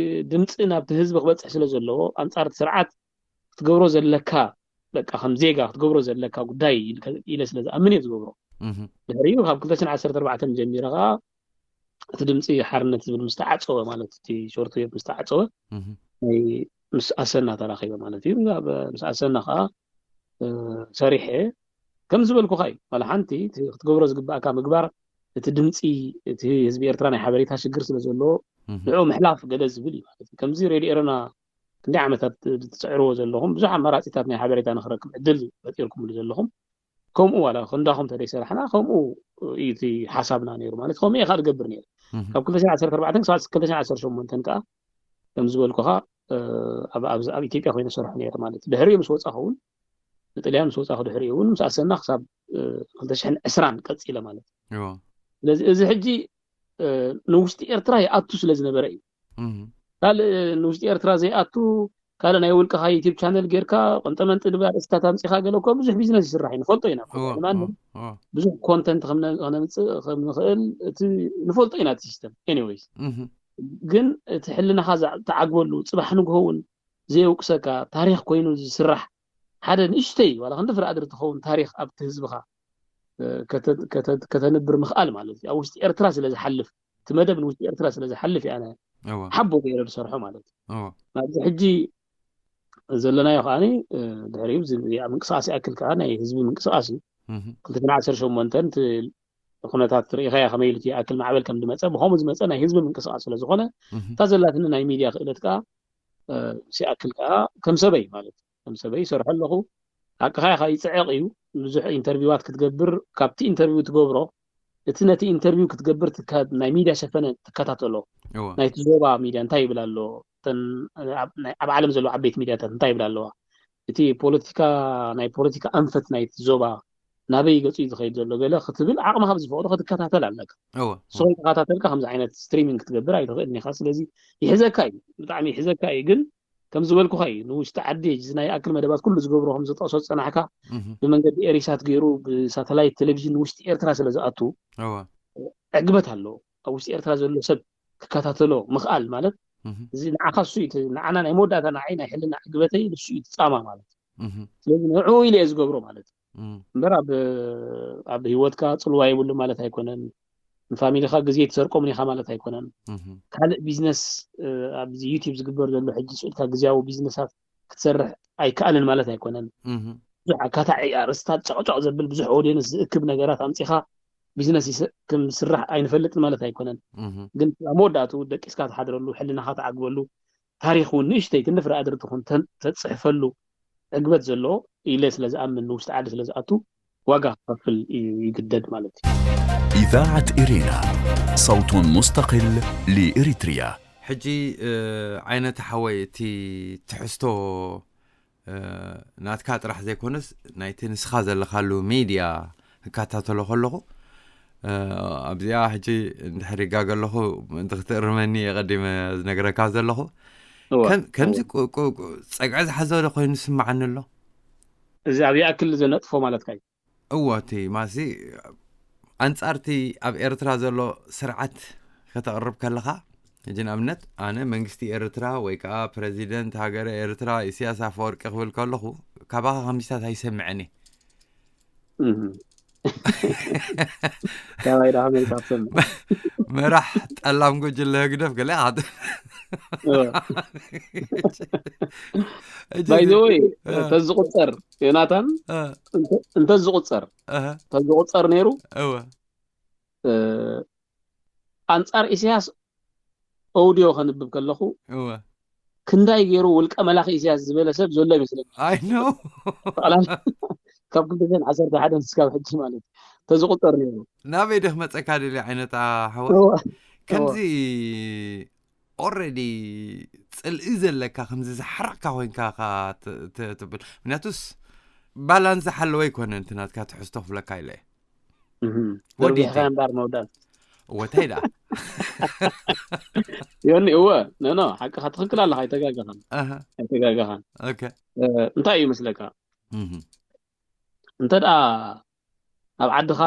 ድምፂ ናብቲ ህዝቢ ክበፅሕ ስለ ዘለዎ፣ ኣንፃር እቲ ስርዓት ክትገብሮ ዘለካ፣ በቃ ከም ዜጋ ክትገብሮ ዘለካ ጉዳይ ኢለ ስለ ዝኣምን እየ ዝገብሮ። ድሕሪኡ ካብ ክልተ ሽሕን ዓሰርተ ኣርባዕተ ጀሚረ ከዓ እቲ ድምፂ ሓርነት ዝብል ምስ ተዓፀወ ማለት፣ እቲ ሾርት ዌቭ ምስ ተዓፀወ፣ ናይ ምስ ኣሰና ተራኺበ ማለት እዩ። ኣብ ምስ ኣሰና ከዓ ሰሪሐ፣ ከም ዝበልኩኻ እዩ። ዋላ ሓንቲ እቲ ክትገብሮ ዝግባእካ ምግባር፣ እቲ ድምፂ፣ እቲ ህዝቢ ኤርትራ ናይ ሓበሬታ ሽግር ስለ ዘለዎ ንዕኡ ምሕላፍ ገለ ዝብል እዩ ማለት እዩ። ከምዚ ሬድዮ ኤረና ክንደይ ዓመታት ትፅዕርዎ ዘለኹም፣ ብዙሕ ኣማራፂታት ናይ ሓበሬታ ንክረክብ ዕድል ፈጢርኩምሉ ዘለኹም፣ ከምኡ ዋላ ክንዳኹም ተደይሰራሕና፣ ከምኡ እዩ እቲ ሓሳብና ነይሩ ማለት፣ ከምኡ እየ ከዓ ዝገብር ነይረ። ካብ ክልተ ሽሕን ዓሰርተ ኣርባዕተን ክሳብ ክልተ ሽሕን ዓሰርተ ሸሞንተን ከዓ ከም ዝበልኩኻ ኣብ ኢትዮጵያ ኮይነ ሰርሑ ነይረ ማለት እዩ። ድሕሪኡ ምስ ወፃኹ እውን ንጥልያን ምስ ወፃኹ ድሕሪኡ እውን ምስ ኣሰና ክሳብ ክልተ ሽሕን ዕስራን ቀፂለ ማለት እዩ። ስለዚ እዚ ሕጂ ንውሽጢ ኤርትራ ይኣቱ ስለ ዝነበረ እዩ። ካልእ ንውሽጢ ኤርትራ ዘይኣቱ፣ ካልእ ናይ ውልቅኻ ዩቲብ ቻነል ጌርካ ቆንጠመንጢ ድብል ኣርእስታት ኣምፂኻ ገለ እኮ ብዙሕ ቢዝነስ ይስራሕ እዩ፣ ንፈልጦ ኢና። ብዙሕ ኮንተንት ከነምፅእ ከም ንኽእል እቲ ንፈልጦ ኢና እቲ ሲስተም። ኤኒወይስ፣ ግን እቲ ሕልናኻ ተዓግበሉ፣ ፅባሕ ንግሆ እውን ዘየውቅሰካ ታሪኽ ኮይኑ ዝስራሕ ሓደ ንእሽተይ ዋላ ክንዲ ፍረ ኣድሪ ትኸውን ታሪኽ ኣብቲ ህዝብኻ ከተንብር ምኽኣል ማለት እዩ። ኣብ ውሽጢ ኤርትራ ስለ ዝሓልፍ፣ እቲ መደብ ንውሽጢ ኤርትራ ስለ ዝሓልፍ እየ ኣነ ሓቦ ገይረ ዝሰርሖ ማለት እዩ። ኣብዚ ሕጂ ዘለናዮ ከዓኒ ድሕሪኡ ምንቅስቃስ ይኣክል ከዓ ናይ ህዝቢ ምንቅስቃስ እዩ። ክልተ ሽሕን ዓሰርተ ሸሞንተን ኩነታት ርኢኻያ ከመይ ኢሉ ይኣክል ማዕበል ከም ዝመፀ፣ ብኸምኡ ዝመፀ ናይ ህዝቢ ምንቅስቃስ ስለ ዝኾነ፣ እታ ዘላትኒ ናይ ሚድያ ክእለት ከዓ ምስ ይኣክል ከዓ ከም ሰበይ ማለት ከም ሰበይ ይሰርሖ ኣለኹ። ሓቅኻ ኢኻ፣ ይፅዕቕ እዩ። ብዙሕ ኢንተርቪዋት ክትገብር፣ ካብቲ ኢንተርቪው ትገብሮ፣ እቲ ነቲ ኢንተርቪው ክትገብር ናይ ሚድያ ሸፈነ ትከታተሎ። ናይቲ ዞባ ሚድያ እንታይ ይብል ኣሎ፣ ኣብ ዓለም ዘለዋ ዓበይቲ ሚድያታት እንታይ ይብል ኣለዋ፣ እቲ ፖለቲካ፣ ናይ ፖለቲካ ኣንፈት ናይቲ ዞባ ናበይ ገፁ እዩ ዝኸይድ ዘሎ ገለ ክትብል ዓቕምኻ ብዝፈቕዶ ክትከታተል ኣለካ። እሱ ከይተኸታተልካ ከምዚ ዓይነት ስትሪሚንግ ክትገብር ኣይትኽእልን ኢኻ። ስለዚ ይሕዘካ እዩ፣ ብጣዕሚ ይሕዘካ እዩ። ግን ከም ዝበልኩኻ እዩ፣ ንውሽጢ ዓዲ እዚ ናይ ኣክል መደባት ኩሉ ዝገብሮ ከም ዝጠቕሶ ዝፀናሕካ ብመንገዲ ኤሪሳት ገይሩ ብሳተላይት ቴሌቪዥን ንውሽጢ ኤርትራ ስለ ዝኣቱ ዕግበት ኣለዎ። ኣብ ውሽጢ ኤርትራ ዘሎ ሰብ ክከታተሎ ምኽኣል ማለት እዚ ንዓኻ እሱ እዩ፣ ንዓና ናይ መወዳእታ ንዓይ ናይ ሕልና ዕግበተይ ንሱ እዩ ትፃማ ማለት እዩ። ስለዚ ንዕኡ ኢለ እየ ዝገብሮ ማለት እዩ። እምበር ኣብ ኣብ ህይወትካ ፅልዋ የብሉ ማለት ኣይኮነን። ንፋሚሊኻ ግዜ ትሰርቆምን ኢኻ ማለት ኣይኮነን። ካልእ ቢዝነስ ኣብዚ ዩቲብ ዝግበር ዘሎ ሕጂ ስኢልካ ግዜያዊ ቢዝነሳት ክትሰርሕ ኣይከኣልን ማለት ኣይኮነን። ብዙሕ ኣካታዒ ኣርእስታት ጨቕጨቕ ዘብል ብዙሕ ኦዲየንስ ዝእክብ ነገራት ኣምፂኻ ቢዝነስ ክም ስራሕ ኣይንፈልጥን ማለት ኣይኮነን። ግን ኣብ መወዳእቱ ደቂስካ ትሓድረሉ፣ ሕልናኻ ትዓግበሉ፣ ታሪኽ እውን ንእሽተይ ክንፍረ ኣድሪ ትኹን ተፅሕፈሉ ዕግበት ዘለዎ ኢለ ስለ ዝኣምን ንውሽጢ ዓዲ ስለ ዝኣቱ ዋጋ ክኸፍል ይግደድ ማለት እዩ። إذاعة إرينا، صوت مستقل لإريتريا. ሕጂ ዓይነት ሓወይ እቲ ትሕዝቶ ናትካ ጥራሕ ዘይኮነስ ናይቲ ንስኻ ዘለኻሉ ሚድያ እከታተሎ ከለኹ ኣብዚኣ ሕጂ እንድሕር ይጋገ ኣለኹ ምእንቲ ክትእርመኒ የቐዲመ ዝነግረካ ዘለኹ። ከምዚ ጸግዒ ዝሓዘ ዶ ኮይኑ ዝስምዓኒ ኣሎ? እዚ ኣብ ይኣክል ዘነጥፎ ማለትካ እዩ? እዎ፣ እቲ ማሲ ኣንጻርቲ ኣብ ኤርትራ ዘሎ ስርዓት ከተቕርብ ከለኻ፣ ሕጂ ንኣብነት ኣነ መንግስቲ ኤርትራ ወይ ከዓ ፕረዚደንት ሃገረ ኤርትራ ኢሳያስ ኣፈወርቂ ክብል ከለኹ፣ ካባኻ ከምዚታት ኣይሰምዕን እየ። ካባይ ዳ ከመይ ትሰምዕ? መራሕ ጠላም ጉጅለ ህግደፍ ገለ ባይዘወይ፣ ተዝቁፀር ዮናታን፣ እንተዝቁፀር ተዝቁፀር ነይሩ፣ ኣንፃር ኢሳያስ ኦውዲዮ ከንብብ ከለኹ፣ ክንዳይ ገይሩ ውልቀ መላኺ ኢሳያስ ዝበለ ሰብ ዘሎ ይመስለኒ። ኣይ ኖ ጠቕላላ ካብ ክልተ ሽሕን ዓሰርተ ሓደን እስካብ ሕጂ ማለት እዩ። ተዝቁፀር ነይሩ። ናበይ ድኽ መፀካ ደሊ ዓይነት ኣሕዋ ከምዚ ኦረዲ ፅልኢ ዘለካ ከምዚ ዝሓረቕካ ኮይንካ ትብል። ምክንያቱስ ባላንስ ዝሓለወ ኣይኮነን እቲ ናትካ ትሕዝቶ ክብለካ ኢለ። ወዲሕካ እምበር መውዳል ወታይ ዳ ዮኒ፣ እወ፣ ኖ፣ ኖ፣ ሓቅኻ ትኽክል ኣለኻ። ኣይተጋገኻን፣ ኣይተጋገኻን። እንታይ እዩ መስለካ፣ እንተ ደኣ ኣብ ዓድኻ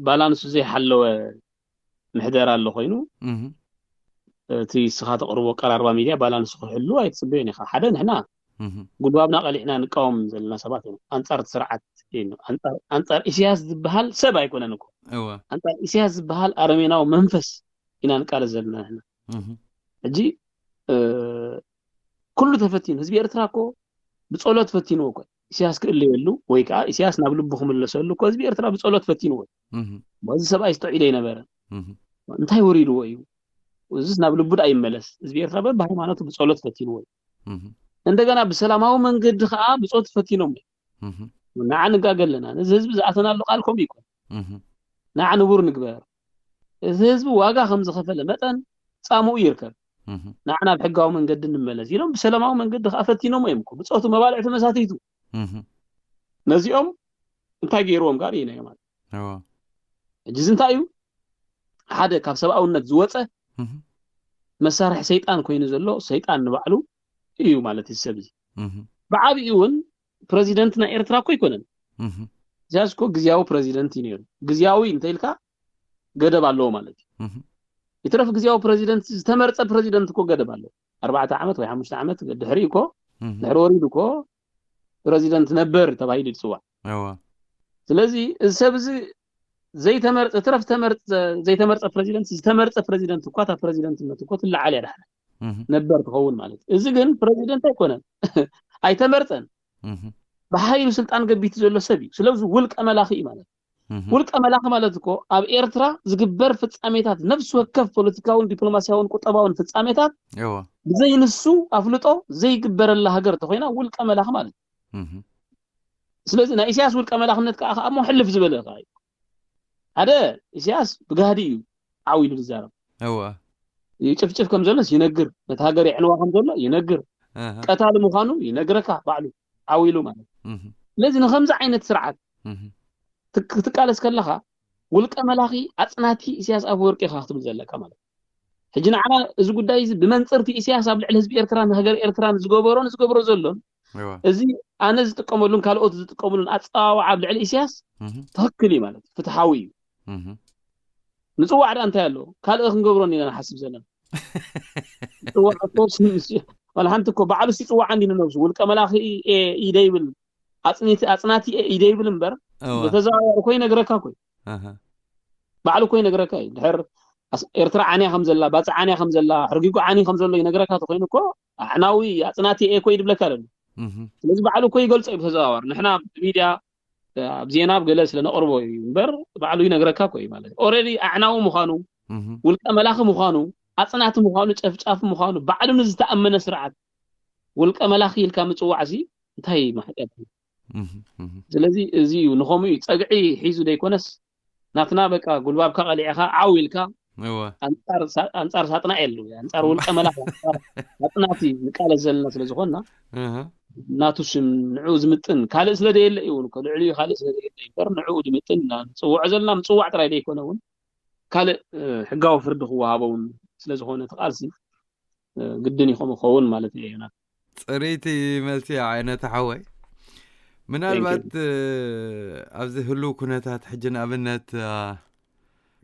ባላንሱ ዘይሓለወ ምሕደራ ኣሎ ኮይኑ፣ እቲ እስኻ ተቕርቦ ቀራርባ ሚድያ ባላንሱ ክሕሉ ኣይትጽበዮን ኢኻ። ሓደ ንሕና ጉልባብና ቀሊዕና ንቃወም ዘለና ሰባት ኢና። ኣንጻር እቲ ስርዓት ኣንጻር ኢሳያስ ዝበሃል ሰብ ኣይኮነን እኮ። ኣንጻር ኢሳያስ ዝበሃል ኣረሜናዊ መንፈስ ኢና ንቃለስ ዘለና ንሕና። ሕጂ ኩሉ ተፈቲኑ፣ ህዝቢ ኤርትራ እኮ ብጸሎት ፈቲንዎ እኮ። ኢሳያስ ክእለየሉ ወይ ከዓ ኢሳያስ ናብ ልቡ ክምለሰሉ እኮ ህዝቢ ኤርትራ ብጸሎት ፈቲንዎ። እዚ ሰብኣይ ዝተዒደ ኣይነበረን። እንታይ ወሪድዎ እዩ? እዚስ ናብ ልቡ ደኣ ይመለስ። ህዝቢ ኤርትራ በብሃይማኖቱ ብጸሎት ፈቲንዎ እዩ። እንደገና ብሰላማዊ መንገዲ ከዓ ብጾት ፈቲኖም እዮም። ንዓ ንጋገ ኣለና። ነዚ ህዝቢ ዝኣተናሉ ቃል ከምኡ ይኮን። ንዓ ንቡር ንግበር። እቲ ህዝቢ ዋጋ ከም ዝኸፈለ መጠን ጻምኡ ይርከብ። ንዓ ናብ ሕጋዊ መንገዲ ንመለስ ኢሎም ብሰላማዊ መንገዲ ከዓ ፈቲኖም እዮም እኮ። ብጾቱ መባልዕቲ መሳትይቱ ነዚኦም እንታይ ገይርዎም ጋር እዩ ነዮ ማለት። ሕጂ እዚ እንታይ እዩ? ሓደ ካብ ሰብኣውነት ዝወፀ መሳርሒ ሰይጣን ኮይኑ ዘሎ ሰይጣን ንባዕሉ እዩ ማለት እዚ ሰብ እዚ። ብዓብኡ እውን ፕረዚደንት ናይ ኤርትራ እኮ ኣይኮነን። ኢሳያስ እኮ ግዝያዊ ፕረዚደንት እዩ ነይሩ። ግዝያዊ እንተ ኢልካ ገደብ ኣለዎ ማለት እዩ። ይትረፍ ግዝያዊ ፕረዚደንት፣ ዝተመርጸ ፕረዚደንት እኮ ገደብ ኣለዎ። ኣርባዕተ ዓመት ወይ ሓሙሽተ ዓመት ድሕሪ እኮ ድሕሪ ወሪዱ እኮ ፕረዚደንት ነበር ተባሂሉ ይጽዋዕ። ስለዚ እዚ ሰብ እዚ ዘይተመርጸ፣ ትረፍ ተመርጸ፣ ዘይተመርጸ ፕረዚደንት፣ ዝተመርጸ ፕረዚደንት እኳ እታ ፕረዚደንትነት እኮ ትለዓል እያ ዳሕረ ነበር ትኸውን ማለት እዩ። እዚ ግን ፕረዚደንት ኣይኮነን፣ ኣይተመርጸን። ብሓይሉ ስልጣን ገቢቱ ዘሎ ሰብ እዩ። ስለዚ ውልቀ መላኺ እዩ ማለት እዩ። ውልቀ መላኺ ማለት እኮ ኣብ ኤርትራ ዝግበር ፍጻሜታት፣ ነፍሲ ወከፍ ፖለቲካውን ዲፕሎማሲያውን ቁጠባውን ፍጻሜታት ብዘይ ንሱ ኣፍልጦ ዘይግበረላ ሃገር ተኾይና ውልቀ መላኺ ማለት እዩ። ስለዚ ናይ ኢሳያስ ውልቀ መላኽነት ከዓ ከዓ እሞ ሕልፍ ዝበለ ከዓ እዩ። ሓደ ኢሳያስ ብጋህዲ እዩ ዓው ኢሉ ዝዛረብ። እወ ይጭፍጭፍ ከም ዘሎስ ይነግር፣ ነቲ ሃገር የዕንዋ ከም ዘሎ ይነግር፣ እህ፣ ቀታሊ ምዃኑ ይነግረካ ባዕሉ ዓው ኢሉ ማለት እዩ። እህ፣ ስለዚ ንከምዚ ዓይነት ስርዓት እህ፣ ትክ- ክትቃለስ ከለኻ ውልቀ መላኺ ኣጽናቲ ኢሳያስ ኣፈወርቂ ኢኻ ክትብል ዘለካ ማለት እዩ። ሕጂ ንዓና እዚ ጉዳይ እዚ ብመንጽርቲ ኢሳያስ ኣብ ልዕሊ ህዝቢ ኤርትራን ሃገር ኤርትራን ዝገበሮን ዝገብሮ ዘሎን እወ እዚ ኣነ ዝጥቀመሉን ካልኦት ዝጥቀምሉን ኣጸዋውዓ ኣብ ልዕሊ ኢሳያስ እህ፣ ትኽክል እዩ ማለት እዩ፣ ፍትሓዊ እዩ። እህ፣ ምጽዋዕ ደኣ እንታይ ኣለዎ? ካልእ ክንገብሮ ኢና ንሓስብ ዘለና። ምጽዋዕ እኮ ስ- ስ- ዋላ ሓንቲ እኮ ባዕሉ ሲጽዋዕ እንዲ ንነብሱ ውልቀ መላኺ እየ ኢደ ይብል፣ ኣጽኒቲ ኣጽናቲ እየ ኢደ ይብል እምበር እወ ብተዘዋዋሪ እኮ ይነግረካ እኮ እዩ። እህ፣ ባዕሉ እኮ ይነግረካ እዩ። ድሕር ኣስ- ኤርትራ ዓንያ ከም ዘላ፣ ባጽዕ ዓንያ ከም ዘላ፣ ሕርጊጉ ዓንዩ ከም ዘሎ ይነግረካ ተኮይኑ እኮ ኣዕናዊ ኣጽናቲ እየ እኮ ይድብለካ ዘሎ። እህ፣ ስለዚ ባዕሉ እኮ ይገልጾ እዩ ብተዘዋዋሪ። ንሕና ሚድያ ኣብ ዜና ኣብ ገለ ስለ ነቕርቦ እዩ እምበር ባዕሉ ይነግረካ እኮ እዩ ማለት እዩ። ኦልሬዲ ኣዕናዊ ምዃኑ እህ፣ ውልቀ መላኺ ምዃኑ ኣጽናቲ ምዃኑ ጨፍጫፊ ምዃኑ ባዕሉ ንዝተኣመነ ስርዓት ውልቀ መላኺ ኢልካ ምጽዋዕ እዚ እንታይ ማሕቀት እዩ? እህ፣ እህ፣ ስለዚ እዚ እዩ ንኸምኡ እዩ ጸግዒ ሒዙ ዘይኮነስ ናትና በቃ ጉልባብካ ቀሊዕኻ ዓው ኢልካ እወ ኣንጻር ሳ- ኣንጻር ሳጥናኤል፣ ኣንጻር ውልቀ መላኺ፣ ኣንጻር ሳጥናቲ ንቃለስ ዘለና ስለ ዝኾንና፣ እህ ናቱ ሽም ንዕኡ ዝምጥን ካልእ ስለ ደየለ እዩ። እውን እኮ ልዕሊኡ ካልእ ስለ ደየለ እምበር፣ ንዕኡ ዝምጥን ኢና ንጽውዖ ዘለና። ምጽዋዕ ጥራይ ዘይኮነ እውን ካልእ እ፣ ሕጋዊ ፍርዲ ክወሃቦ እውን ስለ ዝኾነ እቲ ቃልሲ እ፣ ግድን እዩ ከምኡ ክኸውን ማለት እዩ። ዮናት። ፅሪቲ መልሲ ዓይነት ሓወይ። ምናልባት እ፣ ኣብዚ ህሉው ኩነታት ሕጂ ንኣብነት እ፣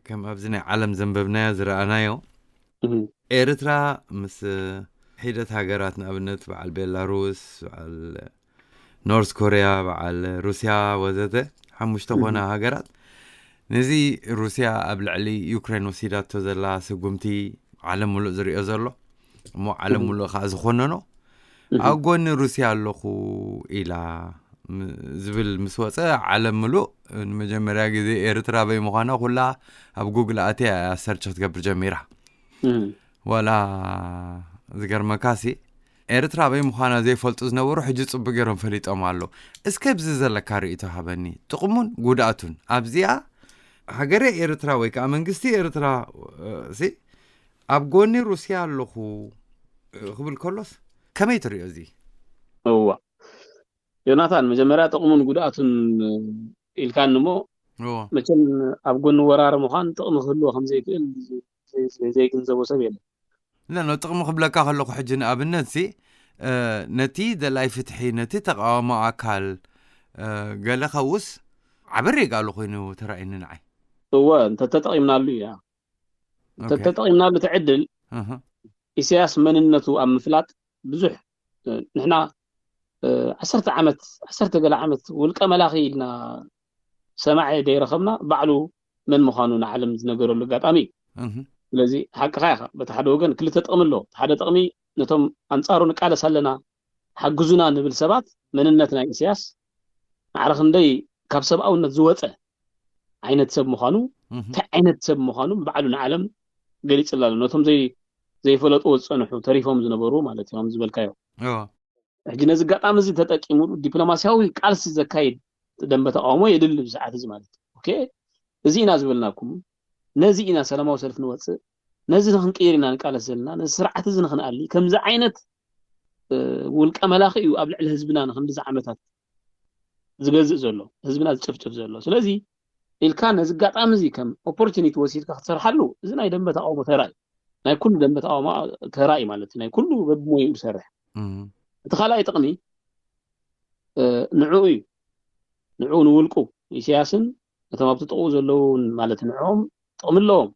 ከም ኣብዚ ናይ ዓለም ዘንበብናዮ ዝረኣናዮ፣ እህ፣ ኤርትራ ምስ ሒደት ሃገራት፣ ንኣብነት በዓል ቤላሩስ፣ በዓል ኖርት ኮርያ፣ በዓል ሩስያ ወዘተ፣ ሓሙሽተ ኮና ሃገራት፣ ነዚ ሩስያ ኣብ ልዕሊ ዩክሬን ወሲዳቶ ዘላ ስጉምቲ ዓለም ሙሉእ ዝሪኦ ዘሎ፣ እሞ ዓለም ሙሉእ ከዓ ዝኮነኖ፣ እህ፣ ኣብ ጎኒ ሩስያ ኣለኹ ኢላ ም- ዝብል ምስ ወፀ፣ ዓለም ሙሉእ ንመጀመርያ ግዜ ኤርትራ በይ ምዃና ኩላ ኣብ ጉግል ኣትያ እያ ሰርች ክትገብር ጀሚራ። እህ። ዋላ ዝገርመካሲ፣ ኤርትራ በይ ምዃና ዘይፈልጡ ዝነበሩ ሕጂ ጽቡቅ ገይሮም ፈሊጦም ኣለዉ። እስከ ብዚ ዘለካ ርእይቶ ሃበኒ፣ ጥቕሙን ጉድኣቱን ኣብዚኣ። ሃገረ ኤርትራ ወይ ከዓ መንግስቲ ኤርትራ እ፣ ሲ ኣብ ጎኒ ሩስያ ኣለኹ እ፣ ክብል ከሎስ ከመይ ትሪኦ እዚ? እዋ፣ ዮናታን፣ መጀመርያ ጥቕሙን ጉድኣቱን ኢልካኒ እሞ፣ እዎ መቸም ኣብ ጎኒ ወራሪ ምዃን ጥቕሚ ክህልዎ ከም ዘይክእል ዘይ- ዘይ- ዘይግንዘቦ ሰብ የለን። ለ ጥቕሚ ክብለካ ከለኹ፣ ሕጂ ንኣብነት ሲ እ፣ ነቲ ደላይ ፍትሒ፣ ነቲ ተቃዋሞ ኣካል እ፣ ገለ ከውስ ዓቢ ሬጋሉ ኮይኑ ተራእዩኒ ንዓይ። እወ፣ እንተተጠቒምናሉ እያ። ኦኬ። እንተተጠቒምናሉ እቲ ዕድል፣ እህ፣ ኢሳያስ መንነቱ ኣብ ምፍላጥ ብዙሕ እ፣ ንሕና እ፣ ዓሰርተ ዓመት፣ ዓሰርተ ገለ ዓመት ውልቀ መላኺ ኢልና ሰማዒ ደይረኸብና፣ ባዕሉ መን ምዃኑ ንዓለም ዝነገረሉ ኣጋጣሚ እዩ። እህ፣ ስለዚ ሓቅኻ ኢኻ። በቲ ሓደ ወገን ክልተ ጥቕሚ ኣሎ። እቲ ሓደ ጥቕሚ፣ ነቶም ኣንጻሩ ንቃለስ ኣለና ሓግዙና ንብል ሰባት፣ መንነት ናይ ኢሳያስ ማዕረ ክንደይ ካብ ሰብኣውነት ዝወፀ ዓይነት ሰብ ምዃኑ፣ እህ፣ እንታይ ዓይነት ሰብ ምዃኑ ባዕሉ ንዓለም ገሊፅላ ኣሎ። ነቶም ዘይ ዘይፈለጥዎ ዝፀንሑ፣ ተሪፎም ዝነበሩ ማለት እዮም ዝበልካዮ። እዎ ሕጂ ነዚ ኣጋጣሚ እዚ ተጠቂሙሉ ዲፕሎማሲያዊ ቃልሲ ዘካይድ ደንበ ተቃውሞ የድሊ ብሰዓት እዚ ማለት እዩ። ኦኬ፣ እዚ ኢና ዝበልናኩም፣ ነዚ ኢና ሰላማዊ ሰልፍ ንወፅእ፣ ነዚ ንክንቅይር ኢና ንቃለስ ዘለና፣ ነዚ ስርዓት እዚ ንክንኣሊ፣ ከምዚ ዓይነት እ፣ ውልቀ መላኺ እዩ ኣብ ልዕሊ ህዝብና ንክንድዚ ዓመታት ዝገዝእ ዘሎ፣ ህዝብና ዝጭፍጭፍ ዘሎ። ስለዚ ኢልካ ነዚ ኣጋጣሚ እዚ ከም ኦፖርቹኒቲ ወሲድካ ክትሰርሓሉ፣ እዚ ናይ ደንበ ተቃውሞ ተራ እዩ። ናይ ኩሉ ደንበ ተቃውሞ ተራ እዩ ማለት እዩ። ናይ ኩሉ በብሞይኡ ዝሰርሕ። እህ፣ እቲ ካልኣይ ጥቕሚ እ፣ ንዕኡ እዩ። ንዕኡ ንውልቁ፣ ኢሳያስን ነቶም ኣብቲ ጥቕኡ ዘለዉ እውን ማለት ንዕኦም ጥቕሚ ኣለዎም።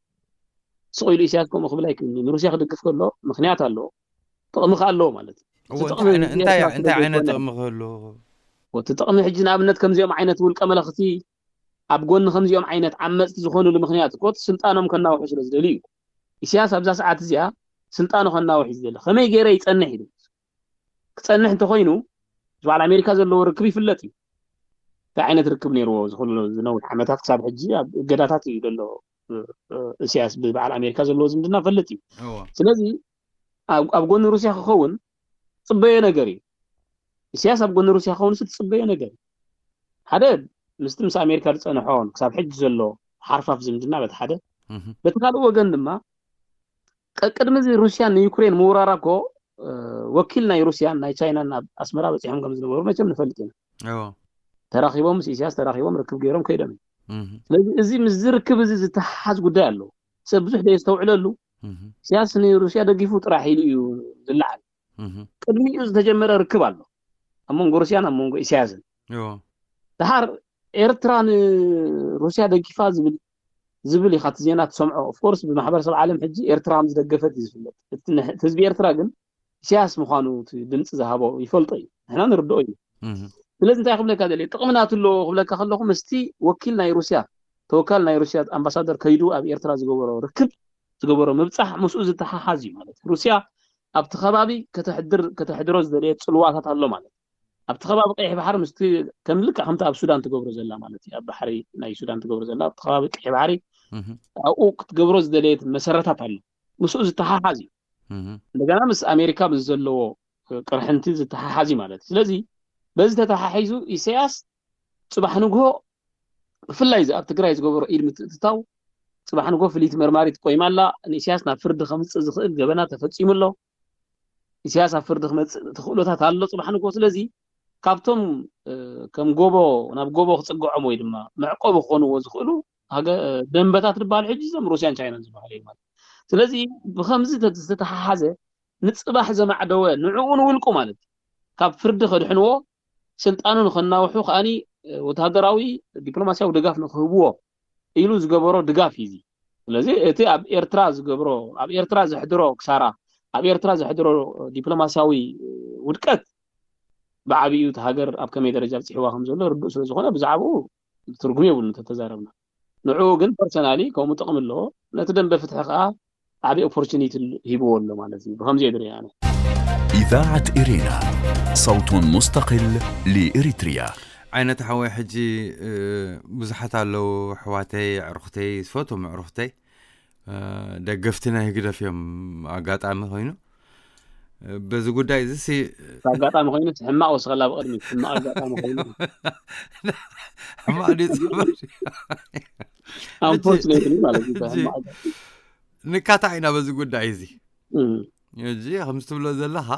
ስቕ ኢሉ ኢሳያስ ከምኡ ክብል ኣይክእልን እዩ። ንሩስያ ክድግፍ ከሎ ምክንያት ኣለዎ። ጥቕሚ ከ ኣለዎ ማለት እዩ። እቲ እዎ ጥቕሚ እንታይ ዓይነት እንታይ ንኤርትራ ስለ እንታይ ዓይነት ዘይኮነ፣ ጥቕሚ ክህሉ? እቲ ጥቕሚ ሕጂ ንኣብነት ከምዚኦም ዓይነት ውልቀ መለኽቲ ኣብ ጎኒ ከምዚኦም ዓይነት ዓመፅቲ ዝኾኑሉ ምክንያት እኮ እቲ ስልጣኖም ከናውሑ ስለ ዝደልዩ እዩ። ኢሳያስ ኣብዛ ሰዓት እዚኣ ስልጣኑ ከናውሕ እዩ ዝደሊ። ከመይ ገይረ ይፀንሕ ኢሉ ክፀንሕ እንተኮይኑ፣ ምስ በዓል ኣሜሪካ ዘለዎ ርክብ ይፍለጥ እዩ። እንታይ ዓይነት ርክብ ነይርዎ ዝኩሉ ዝነውሕ ዓመታት ክሳብ ሕጂ ኣብ እገዳታት እዩ ዘሎ። እ፣ እ፣ ኢሳያስ ብበዓል ኣሜሪካ ዘለዎ ዝምድና ፈልጥ እዩ። እዎ ስለዚ ኣብ ኣብ ጎኒ ሩስያ ክኸውን ጽበዮ ነገር እዩ። ኢሳያስ ኣብ ጎኒ ሩስያ ክኸውን ስ ትጽበዮ ነገር እዩ። ሓደ ምስቲ ምስ ኣሜሪካ ዝጸንሖን ክሳብ ሕጂ ዘሎ ሓርፋፍ ዝምድና በቲ ሓደ፣ እህ፣ በቲ ካልእ ወገን ድማ ቀቅድሚ እዚ ሩስያ ንዩክሬን ምውራራ እኮ እ፣ ወኪል ናይ ሩስያን ናይ ቻይናን ኣብ ኣስመራ በጺሖም ከም ዝነበሩ መቸም ንፈልጥ ኢና። እዎ ተራኺቦም፣ ምስ ኢሳያስ ተራኺቦም ርክብ ገይሮም ከይዶም እዮም። እህ፣ ስለዚ እዚ ምስዚ ርክብ እዚ ዝተሓሓዝ ጉዳይ ኣለዎ። ሰብ ብዙሕ ደየስተውዕለሉ። እህ፣ ኢሳያስ ንሩስያ ደጊፉ ጥራሕ ኢሉ እዩ ዝለዓል። እህ፣ ቅድሚኡ ዝተጀመረ ርክብ ኣሎ ኣብ መንጎ ሩስያን ኣብ መንጎ ኢሳያስን። እዎ ድሓር ኤርትራ ንሩስያ ደጊፋ ዝብል ዝብል ኢኻ እቲ ዜና ትሰምዖ። ኦፍኮርስ ብማሕበረሰብ ዓለም ሕጂ ኤርትራ ከም ዝደገፈት እዩ ዝፍለጥ። እቲ ንሕ- እቲ ህዝቢ ኤርትራ ግን ኢሳያስ ምዃኑ እቲ ድምፂ ዝሃቦ ይፈልጦ እዩ፣ ንሕና ንርድኦ እዩ። እህ፣ ስለዚ እንታይ ክብለካ ደልየ፣ ጥቕሚ ናቱ ኣለዎ ክብለካ ከለኹ ምስቲ ወኪል ናይ ሩስያ፣ ተወካል ናይ ሩስያ ኣምባሳደር ከይዱ ኣብ ኤርትራ ዝገበሮ ርክብ፣ ዝገበሮ ምብፃሕ ምስኡ ዝተሓሓዝ እዩ ማለት እዩ። ሩስያ ኣብቲ ከባቢ ከተሕድር ከተሕድሮ ዝደለየት ፅልዋታት ኣሎ ማለት እዩ። ኣብቲ ከባቢ ቀይሕ ባሕሪ ምስቲ ከም ልክዕ ከምቲ ኣብ ሱዳን ትገብሮ ዘላ ማለት እዩ። ኣብ ባሕሪ ናይ ሱዳን ትገብሮ ዘላ ኣብቲ ከባቢ ቀይሕ ባሕሪ እህ፣ ኣብኡ ክትገብሮ ዝደለየት መሰረታት ኣሎ። ምስኡ ዝተሓሓዝ እዩ። እህ፣ እንደገና ምስ ኣሜሪካ ምስ ዘለዎ ቅርሕንቲ ዝተሓሓዝ እዩ ማለት እዩ። ስለዚ በዚ ተተሓሒዙ ኢሳያስ ፅባሕ ንግሆ ብፍላይ እዚ ኣብ ትግራይ ዝገበሮ ኢድ ምትእትታው ጽባሕ ንጎ ፍልይቲ መርማሪት ቆይማ ኣላ። ንኢሳያስ ናብ ፍርዲ ከምጽእ ዝኽእል ገበና ተፈጺሙ ኣሎ። ኢሳያስ ኣብ ፍርዲ ክመጽእ ተኽእሎታት ኣሎ ጽባሕ ንጎ። ስለዚ ካብቶም ከም ጎቦ፣ ናብ ጎቦ ክጽግዖም ወይ ድማ መዕቆቢ ክኾንዎ ዝኽእሉ ደንበታት ዝበሃሉ ሕጂ እዞም ሩስያን ቻይናን ዝበሃሉ እዮም ማለት። ስለዚ ብኸምዚ ዝተተሓሓዘ ንጽባሕ ዘማዕደወ ንዕኡ ንውልቁ ማለት ካብ ፍርዲ ከድሕንዎ፣ ስልጣኑ ንኸናውሑ ከኣኒ ወተሃደራዊ ዲፕሎማሲያዊ ድጋፍ ንክህብዎ ኢሉ ዝገበሮ ድጋፍ እዩ እዚ። ስለዚ እቲ ኣብ ኤርትራ ዝገብሮ፣ ኣብ ኤርትራ ዘሕድሮ ክሳራ፣ ኣብ ኤርትራ ዘሕድሮ ዲፕሎማሲያዊ ውድቀት ብዓቢኡ እቲ ሃገር ኣብ ከመይ ደረጃ ኣብፅሕዋ ከም ዘሎ ርዱእ ስለ ዝኾነ ብዛዕባኡ ትርጉም የብሉን እንተተዛረብና። ንዕኡ ግን ፐርሰናሊ ከምኡ ጥቕሚ ኣለዎ። ነቲ ደንበ ፍትሒ ከዓ ዓቢ ኦፖርቹኒቲ ሂብዎ ኣሎ ማለት እዩ። ብኸምዚ እየ ዝርኢ ኣነ። إذاعة إرينا، صوت مستقل لإريتريا. ዓይነት ሓወይ ሕጂ ብዙሓት ኣለዉ ኣሕዋተይ ኣዕሩኽተይ ዝፈትዎም ኣዕሩኽተይ ደገፍቲ ናይ ህግደፍ እዮም። ኣጋጣሚ ኮይኑ በዚ ጉዳይ እዚ ኣጋጣሚ ኮይኑ ሕማቕ ወስኸላ ብቅድሚ ሕማቕ ኣጋጣሚ ኮይኑ ሕማቕ ድዩ ጽቡቅ? Unfortunately ማለት እዩ። ንካታ ኢና በዚ ጉዳይ እዚ እዚ ከምዚ ትብሎ ዘለኻ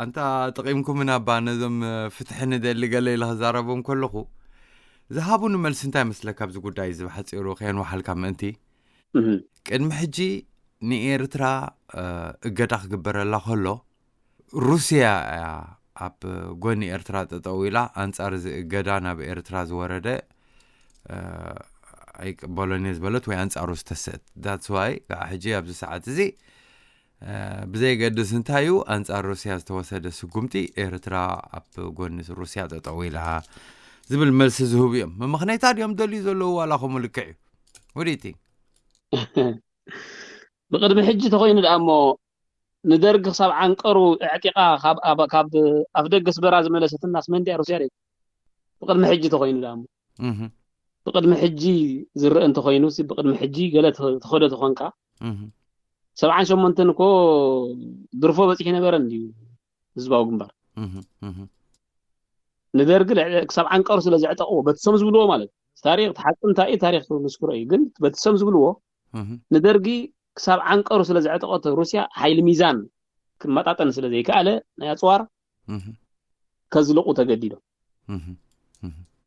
ኣንታ ጥቂምኩምና ባ ነዞም ፍትሒ ንደሊ ገለ ኢለ ክዛረቦም ከለኹ ዝሃቡኒ መልሲ እንታይ መስለካ? ኣብዚ ጉዳይ እዚ ብሓፂሩ ከየንውሓልካ ምእንቲ ቅድሚ ሕጂ ንኤርትራ እገዳ ክግበረላ ከሎ ሩስያ እያ ኣብ ጎኒ ኤርትራ ጠጠው ኢላ ኣንጻር እዚ እገዳ ናብ ኤርትራ ዝወረደ ኣይቅበሎን እየ ዝበለት ወይ ኣንጻሩ ዝተሰት that's why ከዓ ሕጂ ኣብዚ ሰዓት እዚ ብዘይገድስ እንታይ እዩ ኣንጻር ሩስያ ዝተወሰደ ስጉምቲ ኤርትራ ኣብ ጎኒ ሩስያ ጠጠው ኢላ ዝብል መልሲ ዝህቡ እዮም። መመኽነይታ ድዮም ደልዩ ዘለዉ ዋላ ከምኡ ልክዕ እዩ? What do you think? ብቅድሚ ሕጂ ተኮይኑ ደኣ እሞ ንደርግ ክሳብ ዓንቀሩ ኣዕጢቃ ካብ ኣፍ ደገ ኣስመራ ዝመለሰትና ኣስመራ እንድያ ሩስያ ድያ? ብቅድሚ ሕጂ ተኮይኑ ደኣ እሞ ብቅድሚ ሕጂ ዝረአ እንተኮይኑ ብቅድሚ ሕጂ ገለ ተኸዶ ተኮንካ ሰብዓን ሸሞንተን እኮ ድርፎ በፂሑ ነበረ እንድዩ ህዝባዊ ግንባር ንደርግ ክሳብ ዓንቀሩ ስለ ዘዕጠቅዎ በቲ ሰም ዝብልዎ ማለት ታሪክ ሓቂ እንታይ እዩ ታሪክ ንስክሮ እዩ ግን በቲ ሰም ዝብልዎ ንደርጊ ክሳብ ዓንቀሩ ስለ ዘዕጠቀቶ ሩስያ ሓይሊ ሚዛን ክመጣጠን ስለ ዘይከኣለ ናይ ኣፅዋር ከዝልቁ ተገዲዶም።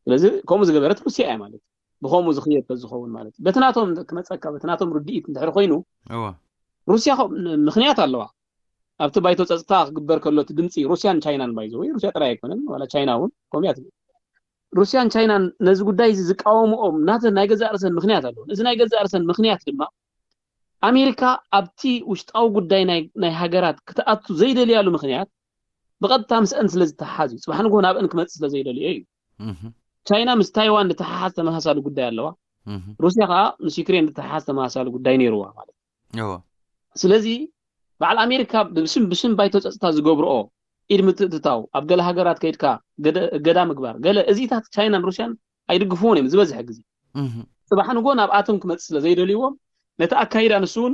ስለዚ ከምኡ ዝገበረት ሩስያ እያ ማለት ብከምኡ ዝኽየድ ተዝኸውን ማለት በቲ ናቶም ክመፀካ በቲ ናቶም ርድኢት እንድሕር ኮይኑ ሩስያ ምክንያት ኣለዋ። ኣብቲ ባይቶ ፀፅታ ክግበር ከሎ እቲ ድምፂ ሩስያን ቻይናን ባይዘ ወይ ሩስያ ጥራይ ኣይኮነን ዋላ ቻይና እውን ከምኡ እያ ትብል። ሩስያን ቻይናን ነዚ ጉዳይ እዚ ዝቃወምኦም ናተን ናይ ገዛእ ርእሰን ምክንያት ኣለዎ። ነዚ ናይ ገዛእ ርእሰን ምክንያት ድማ ኣሜሪካ ኣብቲ ውሽጣዊ ጉዳይ ናይ ሃገራት ክትኣቱ ዘይደልያሉ ምክንያት ብቐጥታ ምስአን ስለ ዝተሓሓዝ እዩ። ፅባሕ ንግሆ ናብአን ክመፅእ ስለ ዘይደልዮ እዩ። ቻይና ምስ ታይዋን ዝተሓሓዝ ተመሳሳሊ ጉዳይ ኣለዋ። ሩስያ ከዓ ምስ ዩክሬን ዝተሓሓዝ ተመሳሳሊ ጉዳይ ነይርዋ ማለት እዩ። ስለዚ በዓል ኣሜሪካ ብስም ባይቶ ፀፅታ ዝገብርኦ ኢድ ምትእትታው ኣብ ገለ ሃገራት ከይድካ እገዳ ምግባር ገለ እዚታት ቻይናን ሩስያን ኣይድግፍዎን እዮም ዝበዝሐ ግዜ። ፅባሕ ንጎ ናብኣቶም ክመፅእ ስለ ዘይደልይዎም ነቲ ኣካይዳ ንሱ እውን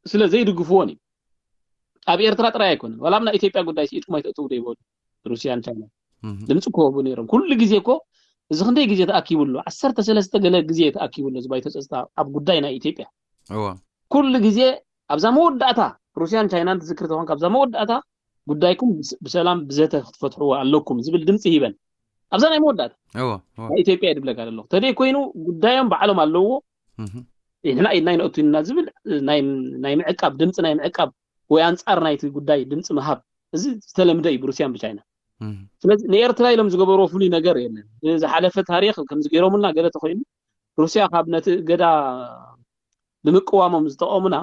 ስለ ዘይድግፍዎን እዩ። ኣብ ኤርትራ ጥራይ ኣይኮነን ዋላ ኣብ ናይ ኢትዮጵያ ጉዳይ ኢድኩም ኣይተእትዉ ዶ ይበሉ ሩስያን ቻይናን ድምፂ ክወቡ ነይሮም ኩሉ ግዜ እኮ እዚ ክንደይ ግዜ ተኣኪቡ ኣሎ ዓሰርተ ሰለስተ ገለ ግዜ ተኣኪቡ ኣሎ እዚ ባይቶ ፀፅታ ኣብ ጉዳይ ናይ ኢትዮጵያ ኩሉ ግዜ ኣብዛ መወዳእታ ሩስያን ቻይናን ትዝክር ተኾንካ ኣብዛ መወዳእታ ጉዳይኩም ብሰላም ብዘተ ክትፈትሕዎ ኣለኩም ዝብል ድምፂ ሂበን ኣብዛ ናይ መወዳእታ ናይ ኢትዮጵያ እየ ድብለካ ዘለኹ ተደይ ኮይኑ ጉዳዮም ባዕሎም ኣለውዎ ንሕና ኢድና ይነእቱ ኢና ዝብል ናይ ምዕቃብ ድምፂ ናይ ምዕቃብ ወይ ኣንፃር ናይቲ ጉዳይ ድምፂ ምሃብ እዚ ዝተለምደ እዩ ብሩስያን ብቻይና ስለዚ ንኤርትራ ኢሎም ዝገበርዎ ፍሉይ ነገር የለን ዝሓለፈ ታሪክ ከምዚ ገይሮምና ገለ ተኮይኑ ሩስያ ካብ ነቲ እገዳ ብምቅዋሞም ዝጠቐሙና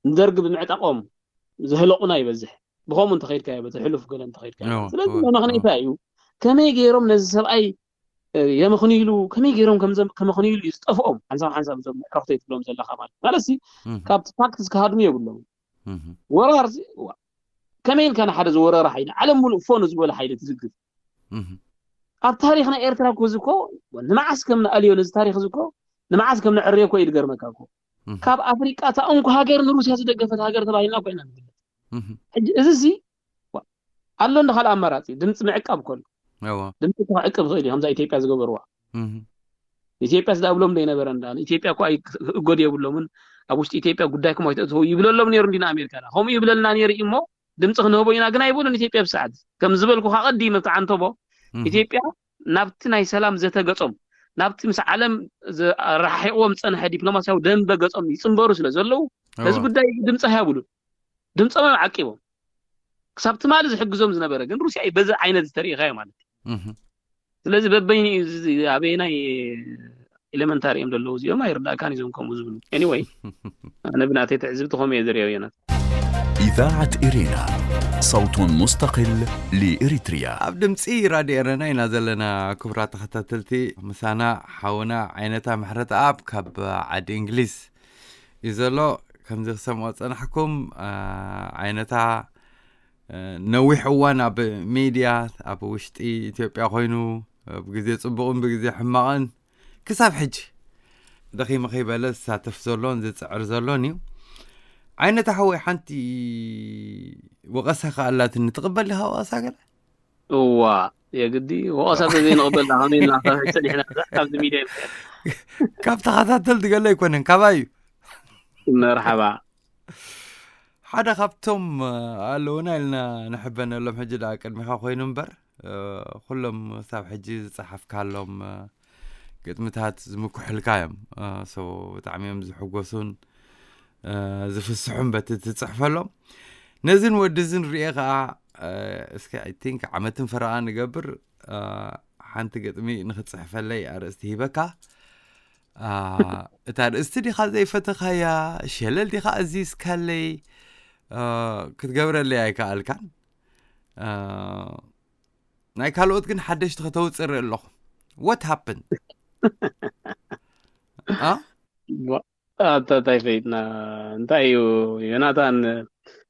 ንደርጊ ብምዕጣቖም ዘህለቑና ይበዝሕ ብኸምኡ እንተኸይድካዮ በቲ ሕሉፍ ገለ እንተኸይድካዮ ስለዚ መመኽነይታ እዩ ከመይ ገይሮም ነዚ ሰብኣይ የመኽንይሉ ከመይ ገይሮም ከመኽንይሉ እዩ ዝጠፍኦም ሓንሳብ ሓንሳብ እዞም ኣዕሩኽተይ ትብሎም ዘለኻ ማለት ማለት ሲ ካብቲ ፋክትስ ክሃድሙ የብሎም ወራር ከመይ ኢልካ ንሓደ ዝወረረ ሓይሊ ዓለም ሙሉእ ፎኑ ዝበለ ሓይሊ ትዝግብ ኣብ ታሪክ ናይ ኤርትራ እኮ እዚ እኮ ንመዓስ ከም ንኣልዮ ነዚ ታሪክ እዚ እኮ ንመዓስ ከም ንዕርዮ እኮ እዩ ዝገርመካ እኮ ካብ ኣፍሪቃ እታ እንኮ ሃገር ንሩስያ ዝደገፈት ሃገር ተባሂልና እኮ ኢና ንፍለጥ ሕጂ እዚ ሲ ኣሎ እንደ ካልእ ኣማራፂ ድምፂ ምዕቃብ ከሎ ድምፂ ክዕቅብ ይኽእል እዩ ከምዛ ኢትዮጵያ ዝገበርዋ ኢትዮጵያ ዝዳብሎም ዶ ይነበረ እንዳ ኢትዮጵያ እኮ ኣይእጎድ የብሎምን። ኣብ ውሽጢ ኢትዮጵያ ጉዳይኩም ኣይተእትዉ ይብለሎም ነይሩ እንዲና ኣሜሪካ ዳ ከምኡ ይብለልና ነይሩ እዩ እሞ ድምፂ ክንህቦ ኢና ግን ኣይብሉን። ኢትዮጵያ ብሰዓት ከም ዝበልኩ ካቐዲም ኣብቲ ዓንተቦ ኢትዮጵያ ናብቲ ናይ ሰላም ዘተገጾም ናብቲ ምስ ዓለም ራሒቕዎም ዝጸንሐ ዲፕሎማሲያዊ ደንበ ገጾም ይጽንበሩ ስለ ዘለዉ ነዚ ጉዳይ ድምፂ ኣይብሉን። ድምፆም እዮም ዓቂቦም። ክሳብ ትማሊ ዝሕግዞም ዝነበረ ግን ሩሲያ እዩ በዚ ዓይነት ዝተርእኻዮ ማለት እዩ። ስለዚ በበይኒ እዩ ኣበየናይ ኤሌመንታሪ እዮም ዘለዉ እዚኦም ኣይርዳእካን እዞም ከምኡ ዝብሉ። Anyway ኣነ ብናተይ ትዕዝብቲ ከምኡ እየ ዝርእዮ ዮናት። إذاعة إرينا، صوت مستقل لإريتريا. ኣብ ድምፂ ራድዮ ኤረና ኢና ዘለና። ክቡራት ተኸታተልቲ፣ ምሳና ሓውና ዓይነታ ምሕረት ኣብ ካብ ዓዲ እንግሊዝ እዩ ዘሎ። ከምዚ ክሰምዖ ዝፀናሕኩም ዓይነታ ነዊሕ እዋን ኣብ ሚድያ ኣብ ውሽጢ ኢትዮጵያ ኮይኑ ብግዜ ፅቡቕን ብግዜ ሕማቕን ክሳብ ሕጂ ደኺመ ከይበለ ዝሳተፍ ዘሎን ዝፅዕር ዘሎን እዩ። ዓይነታ ሓወይ ሓንቲ ወቐሳ ከኣላትኒ ትቕበል ዲኻ ወቐሳ ገለ? እዋ የግዲ ወቐሳ ተዘይንቕበል ዳ ከመይ ኢልና ካብ ሕጂ ጸኒሕና እዛ ካብዚ ሚድያ ይምከር። ካብ ተኸታተልቲ ገለ ኣይኮነን ካባይ እዩ። መርሓባ። ሓደ ካብቶም ኣለውና ኢልና ንሕበነሎም ሕጂ ደኣ ቅድሚኻ ኮይኑ እምበር ኩሎም ክሳብ ሕጂ ዝጸሓፍካሎም ግጥምታት ዝምኩሕልካ እዮም። ብጣዕሚ እዮም ዝሕጎሱን ዝፍስሑን በቲ ትፅሕፈሎም። ነዝን ወድዝን ርኤ ከዓ እስከ I think ዓመትን ፈረቓ ንገብር ሓንቲ ግጥሚ ንክትፅሕፈለይ ኣርእስቲ ሂበካ። እታ ኣርእስቲ ዲኻ ዘይፈተኻያ ሸለል ዲኻ ኣዚዝካለይ ክትገብረለይ ኣይከኣልካን። ናይ ካልኦት ግን ሓደሽቲ ከተውፅእ ርኢ ኣለኹ። What happened? ኣታ እንታይ ፈይጥና እንታይ እዩ ዮናታን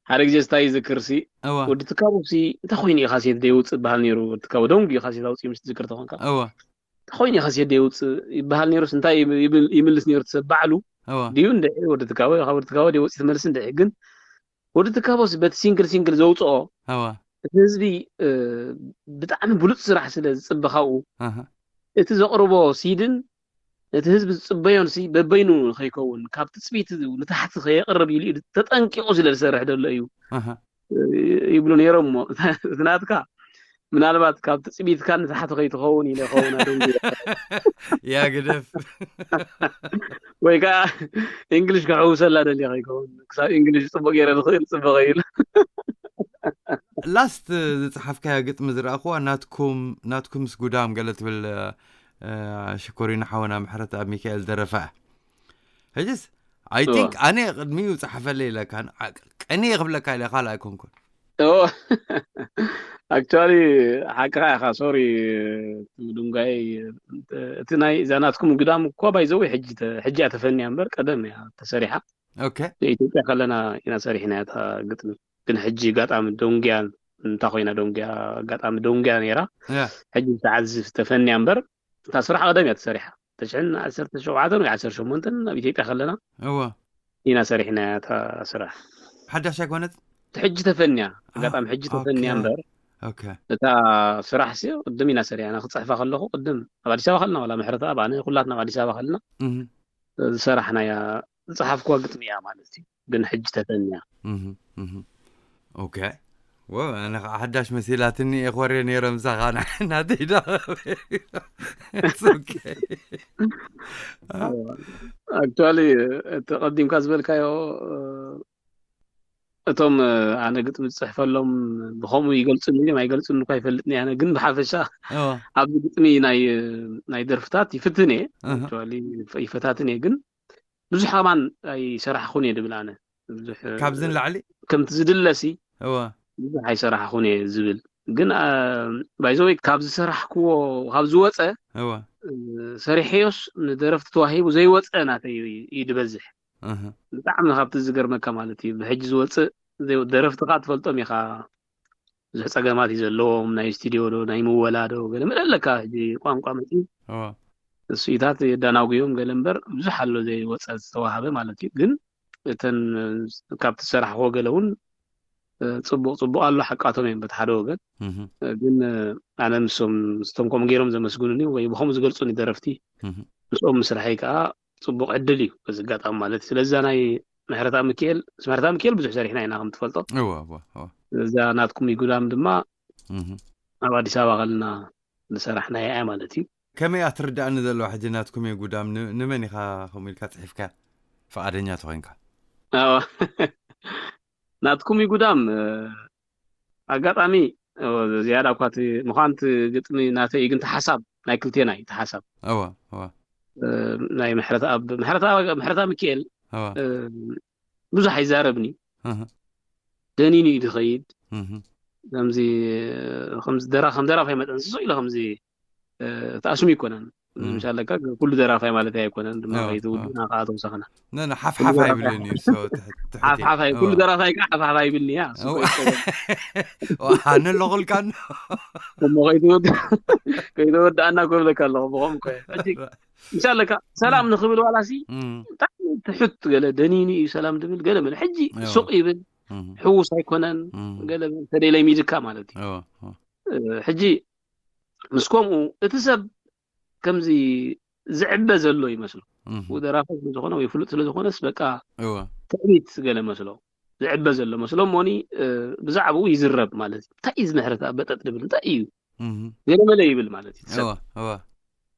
ሓደ ግዜ ስታይ ዝክርሲ እወ ወዲ ትካቦ ሲ እንታይ ኮይኑ እዩ ካሴት ደይውፅእ ይበሃል ነይሩ። ወዲ ትካቦ ደንጉ እዩ ካሴት ኣውፅኡ ምስ ትዝክር ተኾንካ እወ እንታይ ኮይኑ እዩ ካሴት ደይውፅእ ይበሃል ነይሩስ እንታይ ይብል- ይምልስ ነይሩ ትሰብ ባዕሉ እወ ድዩ እንድዒ ወዲ ትካቦ ካብ ወዲ ትካቦ ደይወፅእ ትመልስ እንድዒ ግን ወዲ ትካቦ ሲ በቲ ሲንግል ሲንግል ዘውፅኦ እወ እቲ ህዝቢ እ፣ ብጣዕሚ ብሉፅ ስራሕ ስለ ዝፅበ ካብኡ ኣሃ እቲ ዘቕርቦ ሲድን እቲ ህዝቢ ዝፅበዮን ሲ በበይኑ ንኸይከውን ካብ ትፅቢት ንታሕቲ ከየቕርብ ኢሉ ኢሉ ተጠንቂቑ ስለ ዝሰርሕ ዘሎ እዩ ኣሃ ይብሉ ነይሮም እሞ እቲ ናትካ ምናልባት ካብ ትፅቢትካ ንታሕቲ ከይትኸውን ኢለ ይኸውን ኣደንጉ ያ ግደፍ ወይ ከዓ እንግሊሽ ክሕውሰላ ደልየ ከይከውን ክሳብ እንግሊሽ ፅቡቅ ገይረ ዝኽእል ፅቡቅ ኢሉ ላስት ዝፅሓፍካያ ግጥሚ ዝረኣኽዋ ናትኩም ናትኩምስ ጉዳም ገለ ትብል ሽኮሪና ሓወና ምሕረት ኣብ ሚካኤል ደረፋ ሕጅስ I think ኣነ ቅድሚኡ ፀሓፈለይ ኢለካ ቀንየ ክብለካ ኢለ ካልእ ኣይኮንኩን ኣክቹዋሊ ሓቅኻ ኢኻ ሶሪ ምድንጓይ እቲ ናይ እዛ ናትኩም ግዳም እኮ ባይዘወይ ሕጂ እያ ተፈንያ እምበር ቀደም እያ ተሰሪሓ ኢትዮጵያ ከለና ኢና ሰሪሕና እታ ግጥሚ ግን ሕጂ ጋጣሚ ደንጉያ እንታ ኮይና ደንጉያ ጋጣሚ ደንጉያ ነይራ ሕጂ ዝተዓዝፍ ተፈንያ እምበር እታ ስራሕ ቀደም እያ ተሰሪሓ ተሽሕን ዓሰርተ ሸውዓተን ወይ ዓሰርተ ሸሞንተን ኣብ ኢትዮጵያ ከለና እወ ኢና ሰሪሕና እታ ስራሕ ሓዳሽ ኣይኮነት ሕጂ ተፈንያ ኣጋጣሚ ሕጂ ተፈንያ እምበር ኦኬ እታ ስራሕ ሲ ቅድም ኢና ሰሪሕና ክፅሕፋ ከለኹ ቅድም ኣብ ኣዲስ ኣበባ ከለና ዋላ ምሕረት ኣብ ኣነ ኩላትና ኣብ ኣዲስ ኣበባ ከለና እህ ዝሰራሕናያ ዝፀሓፍኩዋ ግጥሚ እያ ማለት እዩ ግን ሕጂ ተፈንያ እህ እህ ኦኬ ወ ኣነ ከዓ ሓዳሽ መሲላትኒ እየ ክወርየ ነይረ ምሳኻ ናተይ ዳ ኣክቹዋሊ እቲ ቀዲምካ ዝበልካዮ እቶም ኣነ ግጥሚ ዝፅሕፈሎም ብከምኡ ይገልፁኒ ድዮም ኣይገልፁኒ እኳ ይፈልጥኒ ኣነ ግን ብሓፈሻ ኣብዚ ግጥሚ ናይ ናይ ደርፍታት ይፍትን እየ ይፈታትን እየ ግን ብዙሕ ከማን ኣይሰራሕኹን እየ ድብል ኣነ ብዙሕ ካብዚ ንላዕሊ ከምቲ ዝድለ ሲ እወ ብዙሕ ኣይሰራሕኹን እየ ዝብል ግን ባይዘወይ ካብ ዝሰራሕክዎ ካብ ዝወፀ እወ ሰሪሐዮስ ንደረፍቲ ተዋሂቡ ዘይወፀ ናተይ እዩ ድበዝሕ እህ ብጣዕሚ ካብቲ ዝገርመካ ማለት እዩ ብሕጂ ዝወፅእ ዘይ- ደረፍቲ ከዓ ትፈልጦም ኢኻ ብዙሕ ፀገማት እዩ ዘለዎም ናይ ስቱዲዮ ዶ ናይ ምወላ ዶ ገለ መለ ኣለካ ሕጂ ቋንቋ መፂ እወ እሱኢታት የዳናጉዮም ገለ እምበር ብዙሕ ኣሎ ዘይወፀ ዝተዋሃበ ማለት እዩ ግን እተን ካብቲ ዝሰራሕክዎ ገለ እውን ፅቡቅ ፅቡቅ ኣሎ ሓቃቶም እዮም በቲ ሓደ ወገን እህ ግን ኣነ ምስቶም ምስቶም ከምኡ ገይሮም ዘመስግኑኒ ወይ ብከምኡ ዝገልፁኒ ደረፍቲ እህ ምስኦም ምስራሐይ ከዓ ፅቡቕ ዕድል እዩ በዚ ኣጋጣሚ ማለት እዩ። ስለዚ እዛ ናይ ምሕረታ ሚካኤል፣ ምስ ምሕረታ ሚካኤል ብዙሕ ሰሪሕና ኢና ከም ትፈልጦ። እወ እወ እወ እዛ ናትኩም ይጉዳም ድማ እህ። ኣብ ኣዲስ ኣበባ ከለና ዝሰራሕናያ እያ ማለት እዩ። ከመይ እያ ትርዳእኒ ዘለዋ ሕጂ ናትኩም እዩ ጉዳም ን- ንመን ኢኻ ከምኡ ኢልካ ፅሒፍካ ፍቓደኛ ተኮይንካ? ኣዎ። ናትኩም ይጉዳም እ፣ ኣጋጣሚ እ፣ ዝያዳ እኳ እቲ ምዃን እቲ ግጥሚ ናተይ እዩ፣ ግን እቲ ሓሳብ ናይ ክልቴና እዩ። እቲ ሓሳብ እወ እወ እ፣ ናይ ምሕረት ኣብ ምሕረታ ምሕረታ ሚካኤል እወ እ፣ ብዙሕ ኣይዛረብን እዩ። እህ፣ ደኒኑ እዩ ዝኸይድ። እህ። ከምዚ ከምዚ ደራ ከም ደራፋይ መጠን ስቕ ኢሉ ከምዚ እ፣ ተኣስሙ ኣይኮነን። እም። ምሻለካ ኩሉ ደራፋይ ማለት ኣይኮነን ድማ ኣዎ፣ ከይትውድእና ከዓ ተወሳኽና ነነ ሓፍሓፍ ኣይብልን እዩ ሰው ትሕት- ትሕት እዩ። ሓፍሓፍ ኣይ- ኩሉ ኣዎ። ደራፋይ ከዓ ሓፍሓፍ ኣይብልን እያ። እሱ ኣዎ። እኮ ይኮነን። ዋ፣ ንለቑልካ ኖ እሞ ከይትወድ- ከይትወድኣና ክብለካ ኣለኹ ብኸም እኮ እየ። ሕጂ ምሻለካ ሰላም ንኽብል ዋላሲ እም፣ ብጣዕሚ ትሑት ገለ ደኒኑ እዩ ሰላም ድብል ገለ መለ ሕጂ ኣዎ። ሱቕ ይብል እም፣ ሕዉስ ኣይኮነን እም። ገለ ተደይለይ ሚድካ ማለት እዩ። ኣዎ፣ ኣዎ። እ፣ ሕጂ ምስ ከምኡ እቲ ሰብ ከምዚ ዝዕበ ዘሎ ይመስሎ። እም፣ ወደራፋይ ስለዝኾነ ወይ ፍሉጥ ስለዝኾነስ በቃ እወ። ትዕቢት ገለ መስሎ ዝዕበ ዘሎ መስሎ እሞኒ እ፣ ብዛዕባኡ ይዝረብ ማለት እዩ። እንታይ እዩ ዝምሕረት ኣበጠጥ ድብል እንታይ እዩ እም፣ ገለ መለ ይብል ማለት እዩ። ሰብ እወ፣ እወ።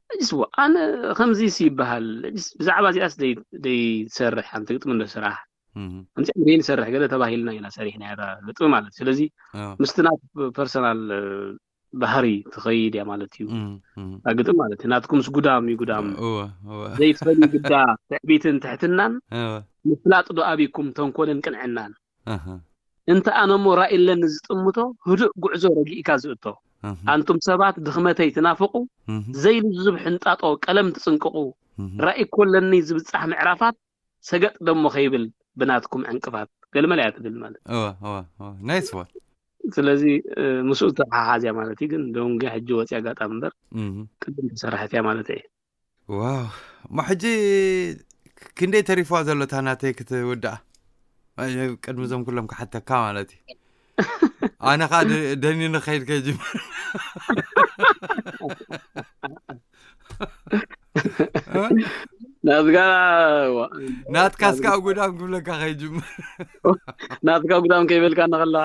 ሕጂስ ዋ፣ ኣነ ከምዚስ ይበሃል ሕጂስ ብዛዕባ እዚኣስ ደይ- ደይሰርሕ ሓንቲ ግጥሚ እንዶ ስራሕ እም፣ ከምዚ ዕምሪ ንሰርሕ ገለ ተባሂልና ኢና ሰሪሕና እያ ግጥሚ ማለት እዩ። ስለዚ እወ። ምስቲ ናት ፐርሰናል እ፣ ባህሪ ትኸይድ እያ ማለት እዩ። እም፣ እም። እታ ግጥም ማለት እዩ ናትኩምስ ጉዳም እዩ ጉዳም እወ፣ እወ። ዘይትፈልዩ ግዳ ትዕቢትን ትሕትናን እወ። ምፍላጥ ዶ ኣቢኩም ተንኮልን ቅንዕናን ኣሃ፣ እንተ ኣነ እሞ ራእይ ኣለኒ ዝጥምቶ ህዱእ ጉዕዞ ረጊእካ ዝእቶ ኣሃ። ኣንቱም ሰባት ድኽመተይ ትናፍቑ እም፣ ዘይልዙብ ሕንጣጦ ቀለም ትጽንቅቑ እም። ራእይ እኮ ኣለኒ ዝብጻሕ ምዕራፋት ሰገጥ ደሞ ከይብል ብናትኩም ዕንቅፋት ገልመለ እያ ትብል ማለት እወ፣ እወ፣ እወ። ናይስ ዋን። ስለዚ እ፣ ምስኡ ዝተሓሓዝ እያ ማለት እዩ። ግን ደንጊ ሕጂ ወፂ ኣጋጣሚ እምበር እም። ቅድም ተሰራሕት እያ ማለት እየ። ዋው። እሞ ሕጂ ክንደይ ተሪፍዋ ዘሎ እታ ናተይ ክትውድኣ? ኣይ፣ ቅድሚ እዞም ኩሎም ክሓተካ ማለት እዩ። ኣነ ከዓ ደ- ደኒኑ ክኸይድ ከይጅምር። ናትካ ዋ፣ ናትካስ ከዓ ጉዳም ክብለካ ከይጅምር። ናትካ ጉዳም ከይበልካ ንኸለዋ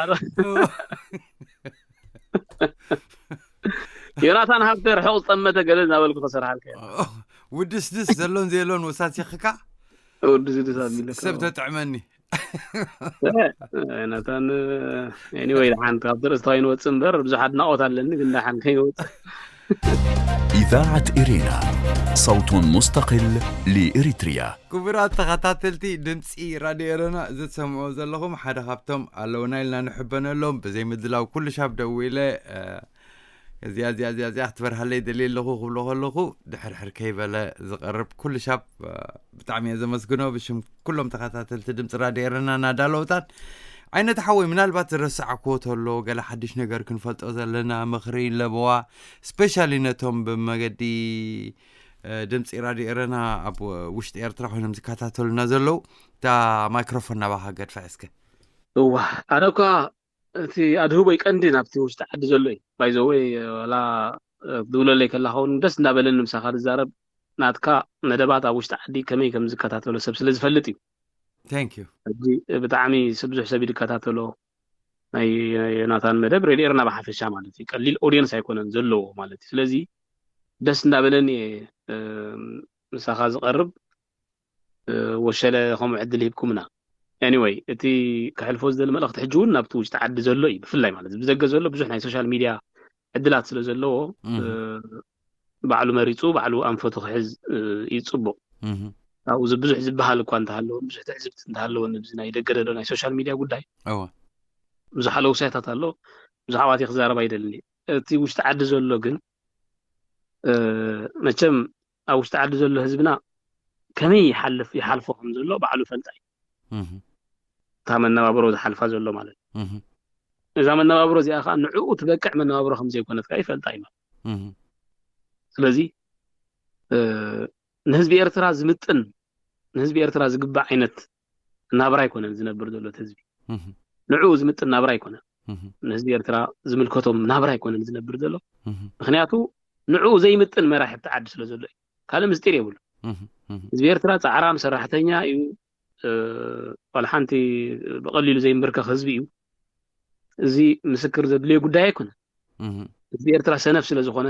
ዮናታን ሃብተ ርሑቕ ዝጠመተ ገለ እናበልኩ ክሰርሓልካ እየ። ውድስድስ ዘሎን ዘየሎን ወሳሲኽካ ውድስድስ ኣቢለካ ሰብ ተጥዕመኒ። ዮናታን ኤኒወይ ደሓን ካብቲ ርእስቲ ከይንወፅእ እምበር ብዙሕ ኣድናቖት ኣለኒ፣ ግን ደሓን ከይንወፅእ። إذاعة إرينا، صوت مستقل لإريتريا. ክቡራት ተኸታተልቲ ድምፂ ራድዮ ኤረና፣ እዚ ትሰምዑ ዘለኹም ሓደ ካብቶም ኣለውና ኢልና ንሕበነሎም ብዘይ ምድላው ኩሉ ሻብ ደዊለ እ፣ እዚኣ እዚኣ እዚኣ እዚኣ ክትበርሃለይ ደልየ ኣለኹ ክብሎ ከለኹ ድሕርሕር ከይበለ ዝቐርብ ኩሉ ሻብ እ፣ ብጣዕሚ እየ ዘመስግኖ ብሽም ኩሎም ተኸታተልቲ ድምፂ ራድዮ ኤረና ናዳለውጣን። ዓይነት ሓወይ ምናልባት ዝረሳዕክዎ ተሎ ገለ ሓድሽ ነገር ክንፈልጦ ዘለና ምኽሪ ለበዋ ስፔሻሊ ነቶም ብመገዲ እ፣ ድምፂ ራድዮ ኤረና ኣብ ውሽጢ ኤርትራ ኮይኖም ዝከታተሉና ዘለዉ እታ ማይክሮፎን ናባኻ ገድፋ እስከ። እዋ ኣነ እኳ እቲ ኣድህቦይ ቀንዲ ናብቲ ውሽጢ ዓዲ ዘሎ እዩ። ባይዘወይ ዋላ እ፣ ክትብለለይ ከላኸውን ደስ እንዳበለኒ ምሳኻ ዝዛረብ ናትካ መደባት ኣብ ውሽጢ ዓዲ ከመይ ከም ዝከታተሎ ሰብ ስለ ዝፈልጥ እዩ። Thank you። ሕጂ ብጣዕሚ ሰብ ብዙሕ ሰብ እዩ ዝከታተሎ ናይ ዮናታን መደብ ሬድዮ ኤረና ብሓፈሻ ማለት እዩ። ቀሊል ኦዲየንስ ኣይኮነን ዘለዎ ማለት እዩ። ስለዚ ደስ እንዳበለኒ እየ እ፣ ምሳኻ ዝቐርብ እ፣ ወሸለ ከምኡ ዕድል ሂብኩምና። ኤኒወይ እቲ ክሕልፎ ዝደሊ መልእኽቲ ሕጂ እውን ናብቲ ውሽጢ ዓዲ ዘሎ እዩ ብፍላይ ማለት እዩ። ብዘገ ዘሎ ብዙሕ ናይ ሶሻል ሚድያ ዕድላት ስለ ዘለዎ እም። እ፣ ባዕሉ መሪፁ ባዕሉ ኣንፈቱ ክሕዝ እ፣ እዩ ፅቡቕ። እም። ካብኡ ዝ- ብዙሕ ዝበሃል እኳ እንተሃለወ ብዙሕ ትዕዝብቲ እንተሃለወ ንብዚ ናይ ደገ ደሎ ናይ ሶሻል ሚድያ ጉዳይ እወ። ብዙሕ ኣለውሳያታት ኣሎ። ብዙሕ ኣባቲ ክዛረብ ኣይደልን እየ። እቲ ውሽጢ ዓዲ ዘሎ ግን እ፣ መቸም ኣብ ውሽጢ ዓዲ ዘሎ ህዝብና ከመይ ይሓልፍ ይሓልፎ ከም ዘሎ ባዕሉ ፈልጣ እዩ። እም። እታ መነባብሮ ዝሓልፋ ዘሎ ማለት እዩ። እም። እዛ መነባብሮ እዚኣ ከዓ ንዕኡ ትበቅዕ መነባብሮ ከም ዘይኮነት ከዓ ይፈልጣ እዩ ማለት እዩ። እም። ስለዚ እ፣ ንህዝቢ ኤርትራ ዝምጥን ንህዝቢ ኤርትራ ዝግባእ ዓይነት ናብራ ኣይኮነን ዝነብር ዘሎ እቲ ህዝቢ። እም። ንዕኡ ዝምጥን ናብራ ኣይኮነን። እም። ንህዝቢ ኤርትራ ዝምልከቶም ናብራ ኣይኮነን ዝነብር ዘሎ። እም። ምክንያቱ ንዕኡ ዘይምጥን መራሒ ኣብቲ ዓዲ ስለ ዘሎ እዩ። ካልእ ምስጢር የብሉ። ህዝቢ ኤርትራ ጻዕራም ሰራሕተኛ እዩ። ዋላ ሓንቲ ብቐሊሉ ዘይንብርከኽ ህዝቢ እዩ። እዚ ምስክር ዘድልዮ ጉዳይ ኣይኮነን። ህዝቢ ኤርትራ ሰነፍ ስለ ዝኾነ፣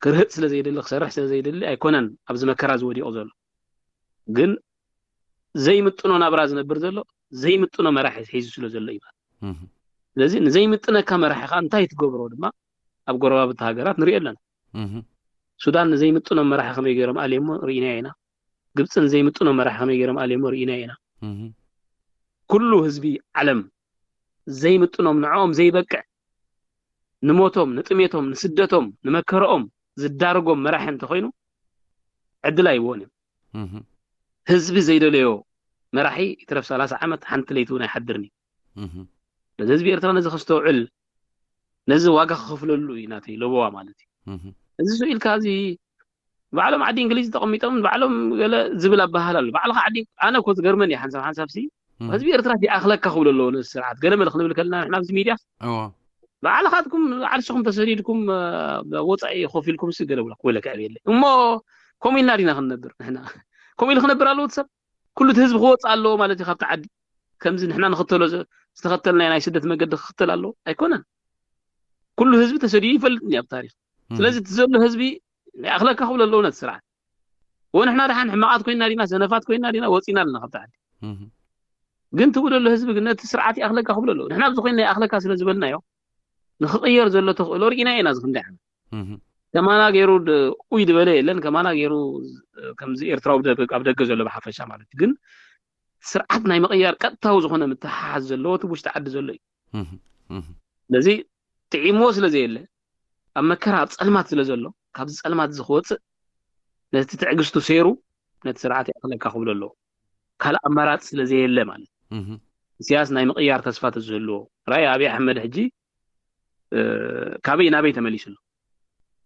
ክርህጥ ስለ ዘይደሊ፣ ክሰርሕ ስለ ዘይደሊ ኣይኮነን ኣብዚ መከራ ዝወዲቑ ዘሎ። ግን ዘይምጥኖ ናብራ ዝነብር ዘሎ ዘይምጥኖ መራሒ ሒዙ ስለ ዘሎ እዩ። ስለዚ ንዘይምጥነካ መራሒ ከዓ እንታይ ትገብሮ ድማ ኣብ ጎረባብቲ ሃገራት ንሪኦ ኣለና። ሱዳን ንዘይምጥኖም መራሒ ከመይ ገይሮም ኣልየሞ ርኢና ኢና። ግብፂ ንዘይምጥኖም መራሒ ከመይ ገይሮም ኣልየሞ ርኢና ኢና። ኩሉ ህዝቢ ዓለም ዘይምጥኖም፣ ንዕኦም ዘይበቅዕ፣ ንሞቶም፣ ንጥሜቶም፣ ንስደቶም፣ ንመከረኦም ዝዳርጎም መራሒ እንተኮይኑ ዕድል ኣይብዎን እዮም። ህዝቢ ዘይደለዮ መራሒ ይትረፍ ሰላሳ ዓመት ሓንቲ ለይቲ እውን ኣይሓድርን እዩ። ስለዚ ህዝቢ ኤርትራ ነዚ ከስተውዕል፣ ነዚ ዋጋ ክኸፍለሉ እዩ ናተይ ለበዋ ማለት እዩ። እዚ ስኢልካ እዚ ባዕሎም ዓዲ እንግሊዝ ተቐሚጦም ባዕሎም ገለ ዝብል ኣባህል ኣሎ። ባዕልኻ ዓዲ፣ ኣነ እኮ ዝገርመኒ ሓንሳብ ሓንሳብ ሲ ህዝቢ ኤርትራ ይኣኽለካ ክብሉ ኣለዎ ነዚ ስርዓት። ገለ መለ ክንብል ከለና ንሕና ኣብዚ ሚድያ ባዕልኻትኩም ዓርሽኹም ተሰዲድኩም ወፃኢ ኮፍ ኢልኩም ሲ ገለ ብላ ክብለካ የብለይ እሞ፣ ከምኡ ኢልና ዲና ክንነብር ንሕና? ከምኡ ኢሉ ክነብር ኣለዎ እቲ ሰብ? ኩሉ እቲ ህዝቢ ክወፅእ ኣለዎ ማለት እዩ ካብቲ ዓዲ? ከምዚ ንሕና ንኽተሎ ዝተኸተልናዮ ናይ ስደት መገዲ ክኽተል ኣለዎ? ኣይኮነን። ኩሉ ህዝቢ ተሰዲዱ ይፈልጥ እኒ ኣብ ታሪክ። ስለዚ እቲ ዘሎ ህዝቢ ይኣኽለካ ክብሉ ኣለዎ ነቲ ስርዓት። ወንሕና ደሓን ሕማቓት ኮይና ዲና፣ ሰነፋት ኮይና ዲና ወፂና ኣለና ካብቲ ዓዲ? ግን ትብኡ ዘሎ ህዝቢ ግን ነቲ ስርዓት ይኣኽለካ ክብሉ ኣለዎ። ንሕና ኣብዚ ኮይና ይኣኽለካ ስለ ዝበልናዮ ንኽቕየር ዘሎ ተኽእሎ ርኢና ኢና። እዚ ክንደይ ዓመት ከማና ገይሩ ኡይ ዝበለ የለን። ከማና ገይሩ ከምዚ ኤርትራዊ ኣብ ደገ ዘሎ ብሓፈሻ ማለት እዩ። ግን ስርዓት ናይ ምቕያር ቀጥታዊ ዝኾነ ምትሓሓዝ ዘለዎ እቲ ውሽጢ ዓዲ ዘሎ እዩ። ስለዚ ጥዒምዎ ስለ ዘየለ፣ ኣብ መከራ ኣብ ጸልማት ስለ ዘሎ፣ ካብዚ ጸልማት እዚ ክወጽእ ነቲ ትዕግስቱ ሰይሩ ነቲ ስርዓት ይኣኽለካ ክብሎ ኣለዎ። ካልእ ኣማራጺ ስለ ዘየለ ማለት እዩ። ኢሳያስ ናይ ምቕያር ተስፋ ተዝህልዎ፣ ራይ ኣብይ ኣሕመድ ሕጂ ካበይ ናበይ ተመሊሱ ኣሎ?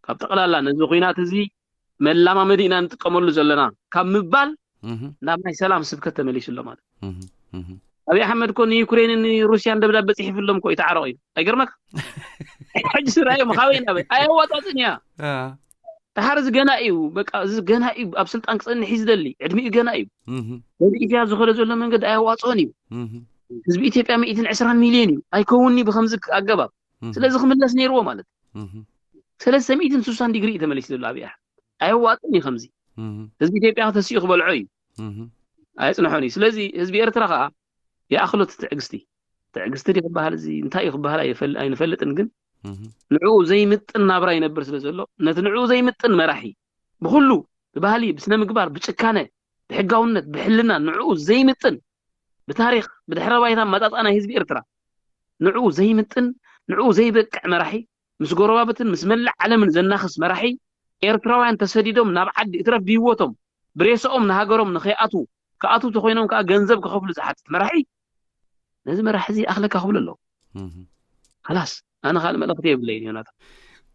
ካብ ጠቕላላ ነዚ ኹናት እዚ መላማመዲ ኢና ንጥቀመሉ ዘለና ካብ ምባል ናብ ናይ ሰላም ስብከት ተመሊሱ ኣሎ ማለት እዩ። ኣብይ ኣሕመድ እኮ ንዩክሬንን ንሩስያን ደብዳበ ጽሒፍሎም እኮ ይተዓረቑ እዩ። ኣይገርመካ? ሕጂ ስራዮም ካበይ ናበይ ኣየዋጣጽን እያ። ድሓር እዚ ገና እዩ፣ በቃ እዚ ገና እዩ፣ ኣብ ስልጣን ክጸንሕ እዩ ዝደሊ፣ ዕድሚኡ ገና እዩ። በዚ ኢትዮጵያ ዝኸደ ዘሎ መንገዲ ኣየዋጽኦን እዩ። ህዝቢ ኢትዮጵያ ሚእትን ዕስራን ሚልዮን እዩ፣ ኣይከውንኒ ብከምዚ ኣገባብ። ስለዚ ክምለስ ነይርዎ ማለት እዩ። ሰለስተ ሚእትን ስሳን ዲግሪ እዩ ተመሊሱ ዘሎ ኣብይ ኣሕመድ። ኣየዋጽን እዩ ከምዚ። ህዝቢ ኢትዮጵያ ተሲኡ ክበልዖ እዩ። ኣየጽንሖን እዩ። ስለዚ ህዝቢ ኤርትራ ከኣ ይኣኽሎ እቲ ትዕግስቲ። ትዕግስቲ ድዩ ክበሃል፣ እዚ እንታይ እዩ ክበሃል ኣይንፈልጥን፣ ግን ንዕኡ ዘይምጥን ናብራ ይነብር ስለ ዘሎ፣ ነቲ ንዕኡ ዘይምጥን መራሒ ብኹሉ፣ ብባህሊ፣ ብስነ ምግባር፣ ብጭካነ፣ ብሕጋውነት፣ ብሕልና ንዕኡ ዘይምጥን፣ ብታሪኽ፣ ብድሕረ ባይታ ኣመጻጽኣ ናይ ህዝቢ ኤርትራ ንዕኡ ዘይምጥን፣ ንዕኡ ዘይበቅዕ መራሒ፣ ምስ ጎረባብትን ምስ መላእ ዓለምን ዘናኽስ መራሒ፣ ኤርትራውያን ተሰዲዶም ናብ ዓዲ እትረፍ ብህይወቶም ብሬስኦም ንሃገሮም ንኸይኣትዉ፣ ክኣትዉ ተኾይኖም ከኣ ገንዘብ ክኸፍሉ ዝሓትት መራሒ፣ ነዚ መራሒ እዚ ኣኽለካ ክብሉ ኣለዉ። እህ። ኸላስ፣ ኣነ ካልእ መልእኽቲ የብለይን ዮናታን።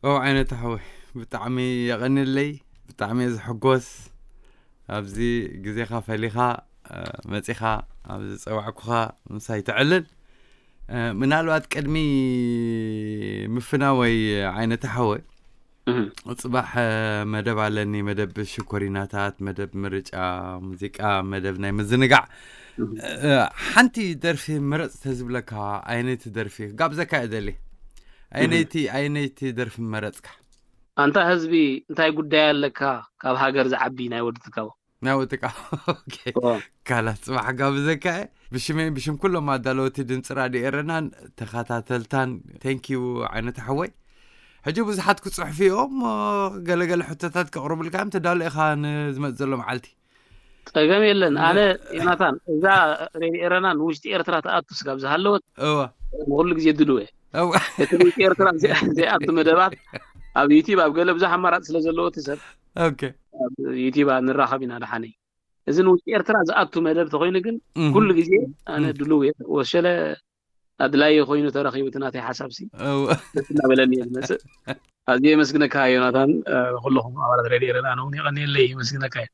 ኦ ዓይነተ ሓወይ፣ ብጣዕሚ የቐንየለይ፣ ብጣዕሚ እየ ዝሕጎስ። ኣብዚ ግዜኻ ፈሊኻ፣ እ፣ መጺኻ ኣብዚ ዝጸዋዕኩኻ ምሳይ ተዕልል። እ፣ ምናልባት ቅድሚ ምፍናወይ ዓይነተ ሓወይ፣ እህ። ጽባሕ፣ እ፣ መደብ ኣለኒ፣ መደብ ሽኮሪናታት፣ መደብ ምርጫ ሙዚቃ፣ መደብ ናይ ምዝንጋዕ። እህ። እ፣ ሓንቲ ደርፊ ምረጽ ተዝብለካ፣ ኣየነይቲ ደርፊ ክጋብዘካ እየ ደሊ? እህ። ኣየነይቲ፣ ኣየነይቲ ደርፊ መረጽካ? ኣንታ ህዝቢ፣ እንታይ ጉዳይ ኣለካ ካብ ሃገር ዝዓቢ ናይ ወዲ ትካቦ? ናይ ወዲ ትካቦ። ኦኬ። ኦ። ካላት ጽባሕ ጋብዘካ እየ። ብሽመይ፣ ብሽም ኩሎም ኣዳለውቲ ድምፂ ራድዮ ኤረናን ተኸታተልታን፣ ቴንኪዩ ዓይነተ ሓወይ። ሕጂ ብዙሓት ክጽሕፉ እዮም፣ ገለገለ ሕቶታት ከቕርቡልካ እዮም። ተዳሎ ኢኻ ንዝመጽእ ዘሎ መዓልቲ? ጸገም የለን። ኣነ፣ ዮናታን፣ እዛ ሬድዮ ኤረና ንውሽጢ ኤርትራ ትኣቱ ስጋብ ዝሃለወት፣ እወ። ንኹሉ ግዜ ድልው እየ። እወ። እቲ ንውሽጢ ኤርትራ ዘይ-፣ ዘይኣቱ መደባት ኣብ ዩቲዩብ፣ ኣብ ገለ ብዙሕ ኣማራጺ ስለ ዘለዎ እቲ ሰብ፣ ኦኬ። ኣብ ዩቲዩብ ንራኸብ ኢና ደሓነይ። እዚ ንውሽጢ ኤርትራ ዝኣቱ መደብ ተኾይኑ ግን፣ እህ። ኩሉ ግዜ ኣነ እህ። ድልው እየ። ወሸለ ኣድላዪ ኮይኑ ተረኺቡ እቲ ናተይ ሓሳብ ሲ፣ እወ። ደስ እናበለኒ እየ ዝመጽእ። ኣዝየ የመስግነካ ዮናታን፣ እ፣ ኩልኹም ኣባላት ሬድዮ ኤረና ኣነ እውን የቐንየለይ፣ የመስግነካ እየ።